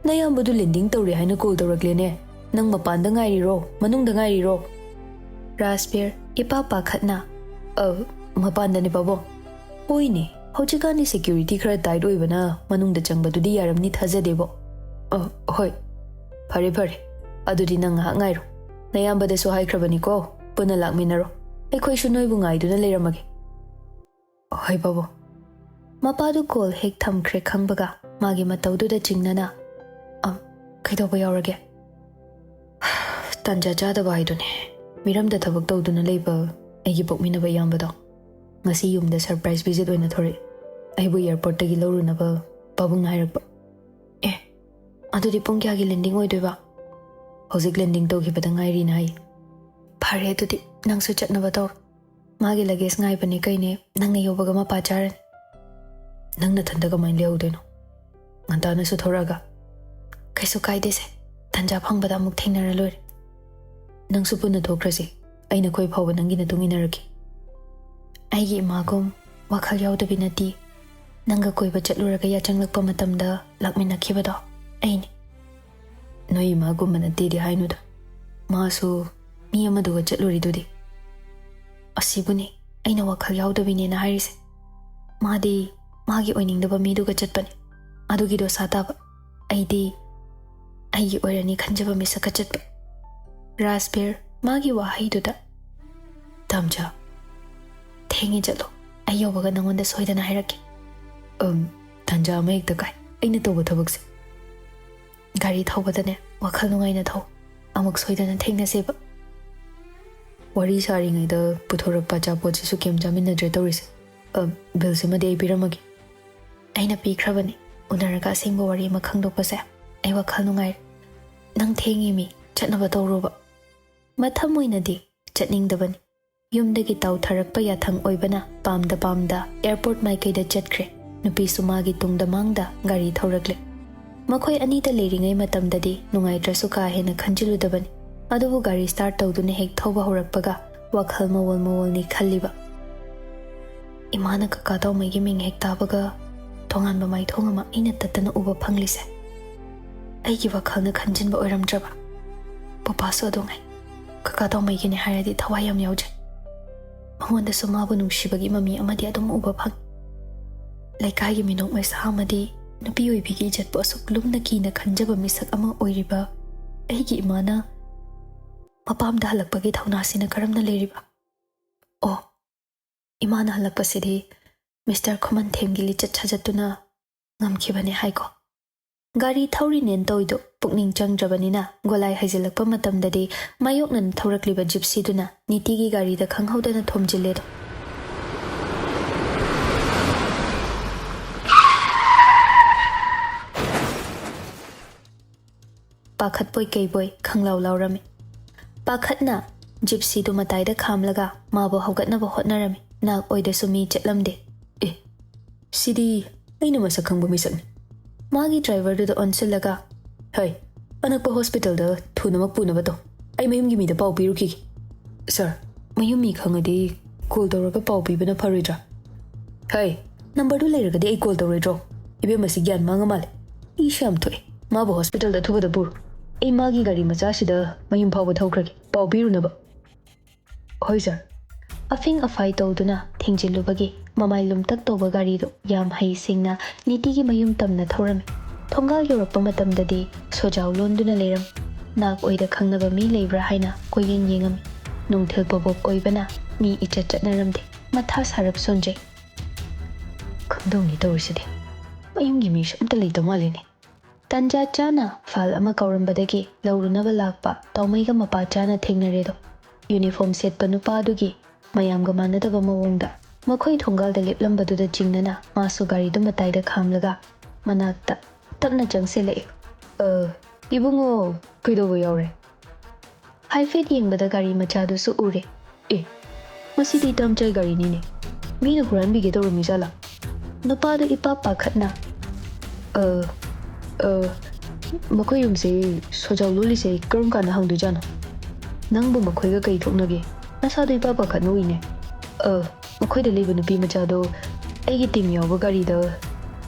"ꯅꯌꯥꯝꯕꯗꯨ ꯂꯦꯟꯗꯤꯡ ꯇꯧꯔꯦ ꯍꯥꯏꯅ ꯀꯣꯜ ꯇꯧꯔꯛꯂꯦꯅꯦ꯫ ꯅꯪ ꯃꯄꯥꯟꯗ ꯉꯥꯏꯔꯤꯔꯣ, ꯃꯅꯨꯡꯗ ꯉꯥꯏꯔꯤꯔꯣ?" ꯔꯥꯖꯕꯤꯔ ꯏꯄꯥ ꯄꯥꯈꯠꯅ, "ꯑ, ꯃꯄꯥꯟꯗꯅꯦ ꯄꯥꯕꯨꯡ꯫ ꯍꯣꯏꯅꯦ, ꯍꯧꯖꯤꯛꯀꯥꯟꯗꯤ ꯁꯦꯀ꯭ꯌꯨꯔꯤꯇꯤ ꯈꯔ ꯇꯥꯏꯠ ꯑꯣꯏꯕꯅ ꯃꯅꯨꯡꯗ ꯆꯪꯕꯗꯨꯗꯤ ꯌꯥꯔꯝꯅꯤ ꯊꯥꯖꯗꯦꯕꯣ꯫ ꯑ, ꯍꯣꯏ꯫ ꯐꯔꯦ, ꯐꯔꯦ꯫ ꯑꯗꯨꯗꯤ ꯅꯪ ꯉꯥꯏꯍꯥꯛ ꯉꯥꯏꯔꯣ꯫ ꯅꯌꯥꯝꯕꯗꯁꯨ ꯍꯥꯏꯈ꯭ꯔꯕꯅꯤꯀꯣ, ꯄꯨꯟꯅ ꯂꯥꯛꯃꯤꯟꯅꯔꯣ꯫ ꯑꯩꯈꯣꯏꯁꯨ ꯅꯣꯏꯕꯨ ꯉꯥꯏꯗꯨꯅ ꯂꯩꯔꯝꯃꯒꯦ꯫" "ꯍꯣꯏ ꯄꯥꯕꯨꯡ꯫" ꯃꯄꯥꯗꯨ ꯀꯣꯜ ꯍꯦꯛ ꯊꯝꯈ꯭ꯔꯦ ꯈꯪꯕꯒ ꯃꯥꯒꯤ ꯃꯇꯧꯗꯨꯗ ꯆꯤꯡꯅꯅ, "ꯑ, ꯀꯩꯗꯧꯕ ꯌꯥꯎꯔꯒꯦ?" "ꯇꯥꯟꯖꯥ ꯆꯥꯗꯕ ꯍꯥꯏꯗꯨꯅꯦ꯫ ꯃꯤꯔꯝꯗ ꯊꯕꯛ ꯇꯧꯗꯨꯅ ꯂꯩꯕ ꯑꯩꯒꯤ ꯄꯣꯛꯃꯤꯟꯅꯕ ꯏꯌꯥꯝꯕꯗꯣ ꯉꯁꯤ ꯌꯨꯝꯗ ꯁꯔꯄ꯭ꯔꯥꯏꯖ ꯚꯤꯖꯤꯠ ꯑꯣꯏꯅ ꯊꯣꯔꯛꯏ꯫ ꯑꯩꯕꯨ ꯑꯦꯌꯥꯔꯄꯣꯔꯠꯇꯒꯤ ꯂꯧꯔꯨꯅꯕ ꯄꯥꯕꯨꯡꯅ ꯍꯥꯏꯔꯛꯄ꯫" "ꯑꯦ, ꯑꯗꯨꯗꯤ ꯄꯨꯡ ꯀꯌꯥꯒꯤ ꯂꯦꯟꯗꯤꯡ ꯑꯣꯏꯗꯣꯏꯕ? ꯍꯧꯖꯤꯛ ꯂꯦꯟꯗꯤꯡ ꯇꯧꯈꯤꯕꯗ ꯉꯥꯏꯔꯤꯅ ꯍꯥꯏ꯫ ꯐꯔꯦ, ꯑꯗꯨꯗꯤ ꯅꯪꯁꯨ ꯆꯠꯅꯕ ꯇꯧꯔꯣ꯫ ꯃꯥꯒꯤ ꯂꯒꯦꯖ ꯉꯥꯏꯕꯅꯦ ꯀꯩꯅꯦ, ꯅꯪꯅ ꯌꯧꯕꯒ ꯃꯄꯥ ꯆꯥꯔꯅꯤ꯫ ꯅꯪ ꯅꯊꯟꯗ ꯀꯃꯥꯏꯅ ꯂꯩꯍꯧꯗꯣꯏꯅꯣ? ꯉꯟꯇꯥꯅꯁꯨ ꯊꯣꯔꯛꯑꯒ꯫ ꯀꯩꯁꯨ ꯀꯥꯏꯗꯦꯁꯦ, ꯇꯟꯖꯥ ꯐꯪꯕꯗ ꯑꯃꯨꯛ ꯊꯦꯡꯅꯔ ꯂꯣꯏꯔꯦ꯫ ꯅꯪꯁꯨ ꯄꯨꯟꯅ ꯊꯣꯛꯈ꯭ꯔꯁꯤ, ꯑꯩ ꯅꯈꯣꯏ ꯐꯥꯎꯕ ꯅꯪꯒꯤ ꯅꯇꯨꯡ ꯏꯟꯅꯔꯛꯀꯦ꯫ ꯑꯩꯒꯤ ꯏꯃꯥꯒꯨꯝ ꯋꯥꯈꯜ ꯌꯥꯎꯗꯕꯤ ꯅꯠꯇꯤ꯫ ꯅꯪꯒ ꯀꯣꯏꯕ ꯆꯠꯂꯨꯔꯒ ꯌꯥꯆꯪꯂꯛꯄ ꯃꯇꯝꯗ ꯂꯥꯛꯃꯤꯟꯅꯈꯤꯕꯗꯣ ꯑꯩꯅꯤ꯫ ꯅꯣꯏ ꯏꯃꯥꯒꯨꯝꯕ ꯅꯠꯇꯦꯗꯤ ꯍꯥꯏꯅꯨꯗ, ꯃꯥꯁꯨ ꯃꯤ ꯑꯃꯗꯨꯒ ꯆꯠꯂꯨꯔꯤꯗꯨꯗꯤ꯫ ꯑꯁꯤꯕꯨꯅꯤ ꯑꯩꯅ ꯋꯥꯈꯜ ꯌꯥꯎꯗꯕꯤꯅꯦꯅ ꯍꯥꯏꯔꯤꯁꯦ꯫ ꯃꯥꯗꯤ ꯃꯥꯒꯤ ꯑꯣꯏꯅꯤꯡꯗꯕ ꯃꯤꯗꯨꯒ ꯆꯠꯄꯅꯤ꯫ ꯑꯗꯨꯒꯤ ꯗꯣꯁꯥ ꯇꯥꯕ꯫ ꯑꯩꯗꯤ ꯑꯩꯒꯤ ꯑꯣꯏꯔꯅꯤ ꯈꯟꯖꯕ ꯃꯤꯁꯛꯀ ꯆꯠꯄ꯫ ꯔꯥꯖꯕꯤꯔ, ꯃꯥꯒꯤ ꯋꯥꯍꯩꯗꯨꯗ꯫ ꯇꯝꯆꯥ, ꯊꯦꯡꯉꯦ, ꯆꯠꯂꯣ꯫ ꯑꯩ ꯌꯧꯕꯒ ꯅꯉꯣꯟꯗ ꯁꯣꯏꯗꯅ ꯍꯥꯏꯔꯛꯀꯦ꯫ ꯑꯝ, ꯇꯥꯟꯖꯥ ꯑꯃ ꯍꯦꯛꯇ ꯀꯥꯏ ꯑꯩꯅ ꯇꯧꯕ ꯊꯕꯛꯁꯦ꯫ ꯒꯥꯔꯤ ꯊꯧꯕꯗꯅꯦ, ꯋꯥꯈꯜ ꯅꯨꯡꯉꯥꯏꯅ ꯊꯧ꯫ ꯑꯃꯨꯛ ꯁꯣꯏꯗꯅ ꯊꯦꯡꯅꯁꯦꯕ꯫ ꯋꯥꯔꯤ ꯁꯥꯔꯤꯉꯩꯗ ꯄꯨꯊꯣꯔꯛꯄ ꯑꯆꯥꯄꯣꯠꯁꯤꯁꯨ ꯀꯩꯝ ꯆꯥꯃꯤꯟꯅꯗ꯭ꯔꯦ ꯇꯧꯔꯤꯁꯦ꯫ ꯑ, ꯕꯤꯜꯁꯤꯃꯗꯤ ꯑꯩ ꯄꯤꯔꯝꯃꯒꯦ꯫ ꯑꯩꯅ ꯄꯤꯈ꯭ꯔꯕꯅꯤ꯫ ꯎꯅꯔꯒ ꯑꯁꯦꯡꯕ ꯋꯥꯔꯤ ꯑꯃ ꯈꯪꯗꯣꯛꯄꯁꯦ ꯑꯩ ꯋꯥꯈꯜ ꯅꯨꯡꯉꯥꯏꯔꯦ꯫ ꯅꯪ ꯊꯦꯡꯉꯤ ꯃꯤ, ꯆꯠꯅꯕ ꯇꯧꯔꯣꯕ꯫ ꯃꯊꯝ ꯑꯣꯏꯅꯗꯤ ꯆꯠꯅꯤꯡꯗꯕꯅꯤ꯫ ꯌꯨꯝꯗꯒꯤ ꯇꯥꯎꯊꯔꯛꯄ ꯌꯥꯊꯪ ꯑꯣꯏꯕꯅ ꯄꯥꯝꯗ ꯄꯥꯝꯗ ꯑꯦꯌꯔꯄꯣꯔꯠ ꯃꯥꯏꯀꯩꯗ ꯆꯠꯈ꯭ꯔꯦ꯫ ꯅꯨꯄꯤꯁꯨ ꯃꯥꯒꯤ ꯇꯨꯡꯗ ꯃꯥꯡꯗ ꯒꯥꯔꯤ ꯊꯧꯔꯛꯂꯦ꯫ ꯃꯈꯣꯏ ꯑꯅꯤꯗ ꯂꯩꯔꯤꯉꯩ ꯃꯇꯝꯗꯗꯤ ꯅꯨꯡꯉꯥꯏꯇ꯭ꯔꯁꯨ ꯀꯥ ꯍꯦꯟꯅ ꯈꯟꯖꯤꯜꯂꯨꯗꯕꯅꯤ꯫ ꯑꯗꯨꯕꯨ ꯒꯥꯔꯤ ꯁ꯭ꯇꯥꯔꯠ ꯇꯧꯗꯨꯅ ꯍꯦꯛ ꯊꯧꯕ ꯍꯧꯔꯛꯄꯒ ꯋꯥꯈꯜ ꯃꯑꯣꯜ ꯃꯑꯣꯜꯅꯤ ꯈꯜꯂꯤꯕ꯫ ꯏꯃꯥꯅ ꯀꯀꯥ ꯇꯧꯃꯩꯒꯤ ꯃꯤꯡ ꯍꯦꯛ ꯇꯥꯕꯒ ꯇꯣꯉꯥꯟꯕ ꯃꯥꯏꯊꯣꯡ ꯑꯃ ꯑꯩꯅ ꯇꯠꯇꯅ ꯎꯕ ꯐꯪꯂꯤꯁꯦ ꯑꯩꯒꯤ ꯋꯥꯈꯜꯅ ꯈꯟꯖꯤꯟꯕ ꯑꯣꯏꯔꯝꯗ꯭ꯔꯕ? ꯄꯄꯥꯁꯨ ꯑꯗꯨꯉꯩ꯫ ꯀꯀꯥ ꯇꯧꯃꯩꯒꯤꯅꯦ ꯍꯥꯏꯔꯗꯤ ꯊꯋꯥꯏ ꯌꯥꯝ ꯌꯥꯎꯖꯩ꯫ ꯃꯉꯣꯟꯗꯁꯨ ꯃꯥꯕꯨ ꯅꯨꯡꯁꯤꯕꯒꯤ ꯃꯃꯤ ꯑꯃꯗꯤ ꯑꯗꯨꯝ ꯎꯕ ꯐꯪ꯫ ꯂꯩꯀꯥꯏꯒꯤ ꯃꯤꯅꯣꯛ ꯃꯩꯁꯥ ꯑꯃꯗꯤ ꯅꯨꯄꯤ ꯑꯣꯏꯕꯤꯒꯤ ꯏꯖꯠꯄꯨ ꯑꯁꯨꯛ ꯂꯨꯝꯅ ꯀꯤꯅ ꯈꯟꯖꯕ ꯃꯤꯁꯛ ꯑꯃ ꯑꯣꯏꯔꯤꯕ ꯑꯩꯒꯤ ꯏꯃꯥꯅ ꯃꯄꯥꯝꯗ ꯍꯜꯂꯛꯄꯒꯤ ꯊꯧꯅꯥꯁꯤꯅ ꯀꯔꯝꯅ ꯂꯩꯔꯤꯕ? ꯑꯣ, ꯏꯃꯥꯅ ꯍꯜꯂꯛꯄꯁꯤꯗꯤ ꯃꯤꯁꯇꯔ ꯈꯨꯃꯟꯊꯦꯝꯒꯤ ꯂꯤꯆꯠ ꯁꯥꯖꯠꯇꯨꯅ ꯉꯝꯈꯤꯕꯅꯦ ꯍꯥꯏꯀꯣ꯫ ꯒꯥꯔꯤ ꯊꯧꯔꯤꯅꯦꯅ ꯇꯧꯏꯗꯣ ꯄꯨꯛꯅꯤꯡ ꯆꯪꯗ꯭ꯔꯕꯅꯤꯅ ꯒꯣꯂꯥꯏ ꯍꯥꯏꯖꯤꯜꯂꯛꯄ ꯃꯇꯝꯗꯗꯤ ꯃꯥꯌꯣꯛꯅꯅ ꯊꯧꯔꯛꯂꯤꯕ ꯖꯤꯞꯁꯤꯗꯨꯅ ꯅꯤꯇꯤꯒꯤ ꯒꯥꯔꯤꯗ ꯈꯪꯍꯧꯗꯅ ꯊꯣꯝꯖꯤꯜꯂꯦꯗꯣ꯫ ꯄꯥꯈꯠꯄꯣꯏ ꯀꯩꯕꯣꯏ ꯈꯪꯂꯥꯎ ꯂꯥꯎꯔꯝꯃꯤ꯫ ꯄꯥꯈꯠꯅ ꯖꯤꯞꯁꯤꯗꯨ ꯃꯇꯥꯏꯗ ꯈꯥꯝꯂꯒ ꯃꯥꯕꯨ ꯍꯧꯒꯠꯅꯕ ꯍꯣꯠꯅꯔꯝꯃꯤ꯫ ꯅꯥꯛ ꯑꯣꯏꯗꯁꯨ ꯃꯤ ꯆꯠꯂꯝꯗꯦ꯫ "ꯑꯦ, ꯁꯤꯗꯤ ꯑꯩꯅ ꯃꯁꯛ ꯈꯪꯕ ꯃꯤꯁꯛꯅꯤ꯫" ꯃꯥꯒꯤ ꯗ꯭ꯔꯥꯏꯚꯔꯗꯨꯗ ꯑꯣꯟꯁꯤꯜꯂꯒ, "ꯍꯩ, ꯑꯅꯛꯄ ꯍꯣꯁꯄꯤꯇꯥꯜꯗ ꯊꯨꯅꯃꯛ ꯄꯨꯅꯕ ꯇꯧ꯫ ꯑꯩ ꯃꯌꯨꯝꯒꯤ ꯃꯤꯗ ꯄꯥꯎ ꯄꯤꯔꯨꯈꯤꯒꯦ꯫" "ꯁꯥꯔ, ꯃꯌꯨꯝ ꯃꯤ ꯈꯪꯉꯗꯤ ꯀꯣꯜ ꯇꯧꯔꯒ ꯄꯥꯎ ꯄꯤꯕꯅ ꯐꯔꯣꯏꯗ꯭ꯔꯥ?" "ꯍꯩ, ꯅꯝꯕꯔꯗꯨ ꯂꯩꯔꯒꯗꯤ ꯑꯩ ꯀꯣꯜ ꯇꯧꯔꯣꯏꯗ꯭ꯔꯣ? ꯏꯕꯦꯝꯃ ꯁꯤ ꯒ꯭ꯌꯥꯟ ꯃꯥꯡꯉ ꯃꯥꯜꯂꯦ꯫ ꯏꯁꯨ ꯌꯥꯝ ꯊꯣꯛꯑꯦ꯫ ꯃꯥꯕꯨ ꯍꯣꯁꯄꯤꯇꯥꯜꯗ ꯑꯊꯨꯕꯗ ꯄꯨꯔꯣ꯫ ꯑꯩ ꯃꯥꯒꯤ ꯒꯥꯔꯤ ꯃꯆꯥꯁꯤꯗ ꯃꯌꯨꯝ ꯐꯥꯎꯕ ꯊꯧꯈ꯭ꯔꯒꯦ꯫ ꯄꯥꯎ ꯄꯤꯔꯨꯅꯕ꯫" "ꯍꯣꯏ ꯁꯥꯔ꯫" ꯑꯐꯤꯡ ꯑꯐꯥꯏ ꯇꯧꯗꯨꯅ ꯊꯦꯡꯖꯤꯜꯂꯨꯕꯒꯤ ꯃꯃꯥꯏ ꯂꯨꯝꯇꯛ ꯇꯧꯕ ꯒꯥꯔꯤꯗꯨ ꯌꯥꯝ ꯍꯩꯁꯤꯡꯅ ꯅꯤꯇꯤꯒꯤ ꯃꯌꯨꯝ ꯇꯝꯅ ꯊꯧꯔꯝꯃꯤ꯫ ꯊꯣꯡꯒꯥꯜ ꯌꯧꯔꯛꯄ ꯃꯇꯝꯗꯗꯤ ꯁꯣꯖꯥꯎ ꯂꯣꯟꯗꯨꯅ ꯂꯩꯔꯝꯃꯤ꯫ ꯅꯥꯛ ꯑꯣꯏꯗ ꯈꯪꯅꯕ ꯃꯤ ꯂꯩꯕ꯭ꯔꯥ ꯍꯥꯏꯅ ꯀꯣꯏꯌꯦꯡ ꯌꯦꯡꯉꯝꯃꯤ꯫ ꯅꯨꯡꯊꯤꯜ ꯄꯣꯕꯣꯞ ꯑꯣꯏꯕꯅ ꯃꯤ ꯏꯆꯠ ꯆꯠꯅꯔꯝꯗꯦ꯫ ꯃꯊꯥ ꯁꯥꯔꯞ ꯁꯣꯟꯖꯩ꯫ "ꯈꯪꯗꯧꯅꯤ ꯇꯧꯔꯤꯁꯤꯗꯤ꯫ ꯃꯌꯨꯝꯒꯤ ꯃꯤꯁꯨ ꯑꯝꯇ ꯂꯩꯇ ꯃꯥꯜꯂꯤꯅꯦ꯫" ꯇꯟꯖꯥ ꯆꯥꯅ ꯐꯥꯏꯜ ꯑꯃ ꯀꯧꯔꯝꯕꯗꯒꯤ ꯂꯧꯔꯨꯅꯕ ꯂꯥꯛꯄ ꯇꯥꯎꯃꯩꯒ ꯃꯄꯥ ꯆꯥꯅ ꯊꯦꯡꯅꯔꯦꯗꯣ꯫ ꯌꯨꯅꯤꯐꯣꯔꯝ ꯁꯦꯠꯄ ꯅꯨꯄꯥꯗꯨꯒꯤ ꯃꯌꯥꯝꯒ ꯃꯥꯟꯅꯗꯕ ꯃꯑꯣꯡꯗ ꯃꯈꯣꯏ ꯊꯣꯡꯒꯥꯜꯗ ꯂꯦꯞꯂꯝꯕꯗꯨꯗ ꯆꯤꯡꯅꯅ ꯃꯥꯁꯨ ꯒꯥꯔꯤꯗꯨ ꯃꯇꯥꯏꯗ ꯈꯥꯝꯂꯒ ꯃꯅꯥꯛꯇ ꯇꯞꯅ ꯆꯪꯁꯤꯜꯂꯛꯏ꯫ "ꯑ, ꯏꯕꯨꯡꯉꯣ, ꯀꯩꯗꯧꯕ ꯌꯥꯎꯔꯦ?" ꯍꯥꯏꯐꯦꯠ ꯌꯦꯡꯕꯗ ꯒꯥꯔꯤ ꯃꯆꯥꯗꯨꯁꯨ ꯎꯔꯦ꯫ "ꯑꯦ, ꯃꯁꯤꯗꯤ ꯏꯇꯥꯝꯆꯥꯏ ꯒꯥꯔꯤꯅꯤꯅꯦ꯫ ꯃꯤꯅ ꯍꯨꯔꯥꯟꯕꯤꯒꯦ ꯇꯧꯔꯝꯃꯤ ꯖꯥꯠꯂꯥ?" ꯅꯨꯄꯥꯗꯨ ꯏꯄꯥ ꯄꯥꯈꯠꯅ, "ꯑ, ꯑ, ꯃꯈꯣꯏ ꯌꯨꯝꯁꯦ ꯁꯣꯖꯥꯎ ꯂꯣꯜꯂꯤꯁꯦ ꯀꯔꯝ ꯀꯥꯟꯗ ꯍꯪꯗꯣꯏꯖꯥꯠꯅꯣ? ꯅꯪꯕꯨ ꯃꯈꯣꯏꯒ ꯀꯩ ꯊꯣꯛꯅꯒꯦ? ꯅꯁꯥꯗꯣ ꯏꯄꯥ ꯄꯥꯈꯠꯅ ꯎꯏꯅꯦ꯫ ꯑ, ꯃꯈꯣꯏꯗ ꯂꯩꯕ ꯅꯨꯄꯤ ꯃꯆꯥꯗꯣ ꯑꯩꯒꯤ ꯇꯤꯝ ꯌꯥꯎꯕ ꯒꯥꯔꯤꯗ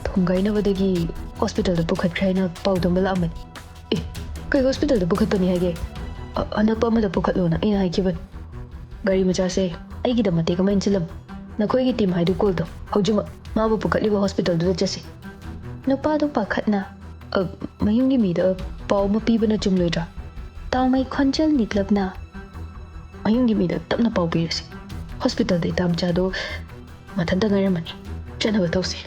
ꯊꯣꯝꯒꯥꯏꯅꯕꯗꯒꯤ ꯍꯣꯁꯄꯤꯇꯥꯜꯗ ꯄꯨꯈꯠꯈ꯭ꯔꯦ ꯍꯥꯏꯅ ꯄꯥꯎ ꯇꯝꯕ ꯂꯥꯛꯑꯝꯕꯅꯤ꯫" "ꯑꯦ, ꯀꯩ ꯍꯣꯁꯄꯤꯇꯥꯜꯗ ꯄꯨꯈꯠꯄꯅꯤ ꯍꯥꯏꯒꯦ? ꯑ-, ꯑꯅꯛꯄ ꯑꯃꯗ ꯄꯨꯈꯠꯂꯣꯅ ꯑꯩꯅ ꯍꯥꯏꯈꯤꯕꯅꯤ꯫ ꯒꯥꯔꯤ ꯃꯆꯥꯁꯦ ꯑꯩꯒꯤꯗ ꯃꯇꯦꯛ ꯑꯃ ꯏꯟꯁꯤꯜꯂꯝꯃꯨ꯫ ꯅꯈꯣꯏꯒꯤ ꯇꯤꯝ ꯍꯥꯏꯗꯨ ꯀꯣꯜ ꯇꯧ꯫ ꯍꯧꯖꯤꯛꯃꯛ ꯃꯥꯕꯨ ꯄꯨꯈꯠꯂꯤꯕ ꯍꯣꯁꯄꯤꯇꯥꯜꯗꯨꯗ ꯆꯠꯁꯤ꯫" ꯅꯨꯄꯥꯗꯨ ꯄꯥꯈꯠꯅ, "ꯑ, ꯃꯌꯨꯝꯒꯤ ꯃꯤꯗ ꯄꯥꯎ ꯑꯃ ꯄꯤꯕꯅ ꯆꯨꯝꯂꯣꯏꯗ꯭ꯔꯥ?" ꯇꯥꯎꯃꯩ ꯈꯣꯟꯖꯦꯜ ꯅꯤꯛꯂꯞꯅ, "ꯃꯌꯨꯝꯒꯤ ꯃꯤꯗ ꯇꯞꯅ ꯄꯥꯎ ꯄꯤꯔꯁꯤ꯫ ꯍꯣꯁꯄꯤꯇꯥꯜꯗ ꯏꯇꯥꯝꯆꯥꯗꯣ ꯃꯊꯟꯇ ꯉꯥꯏꯔꯝꯃꯅꯤ꯫ ꯆꯠꯅꯕ ꯇꯧꯁꯤ꯫"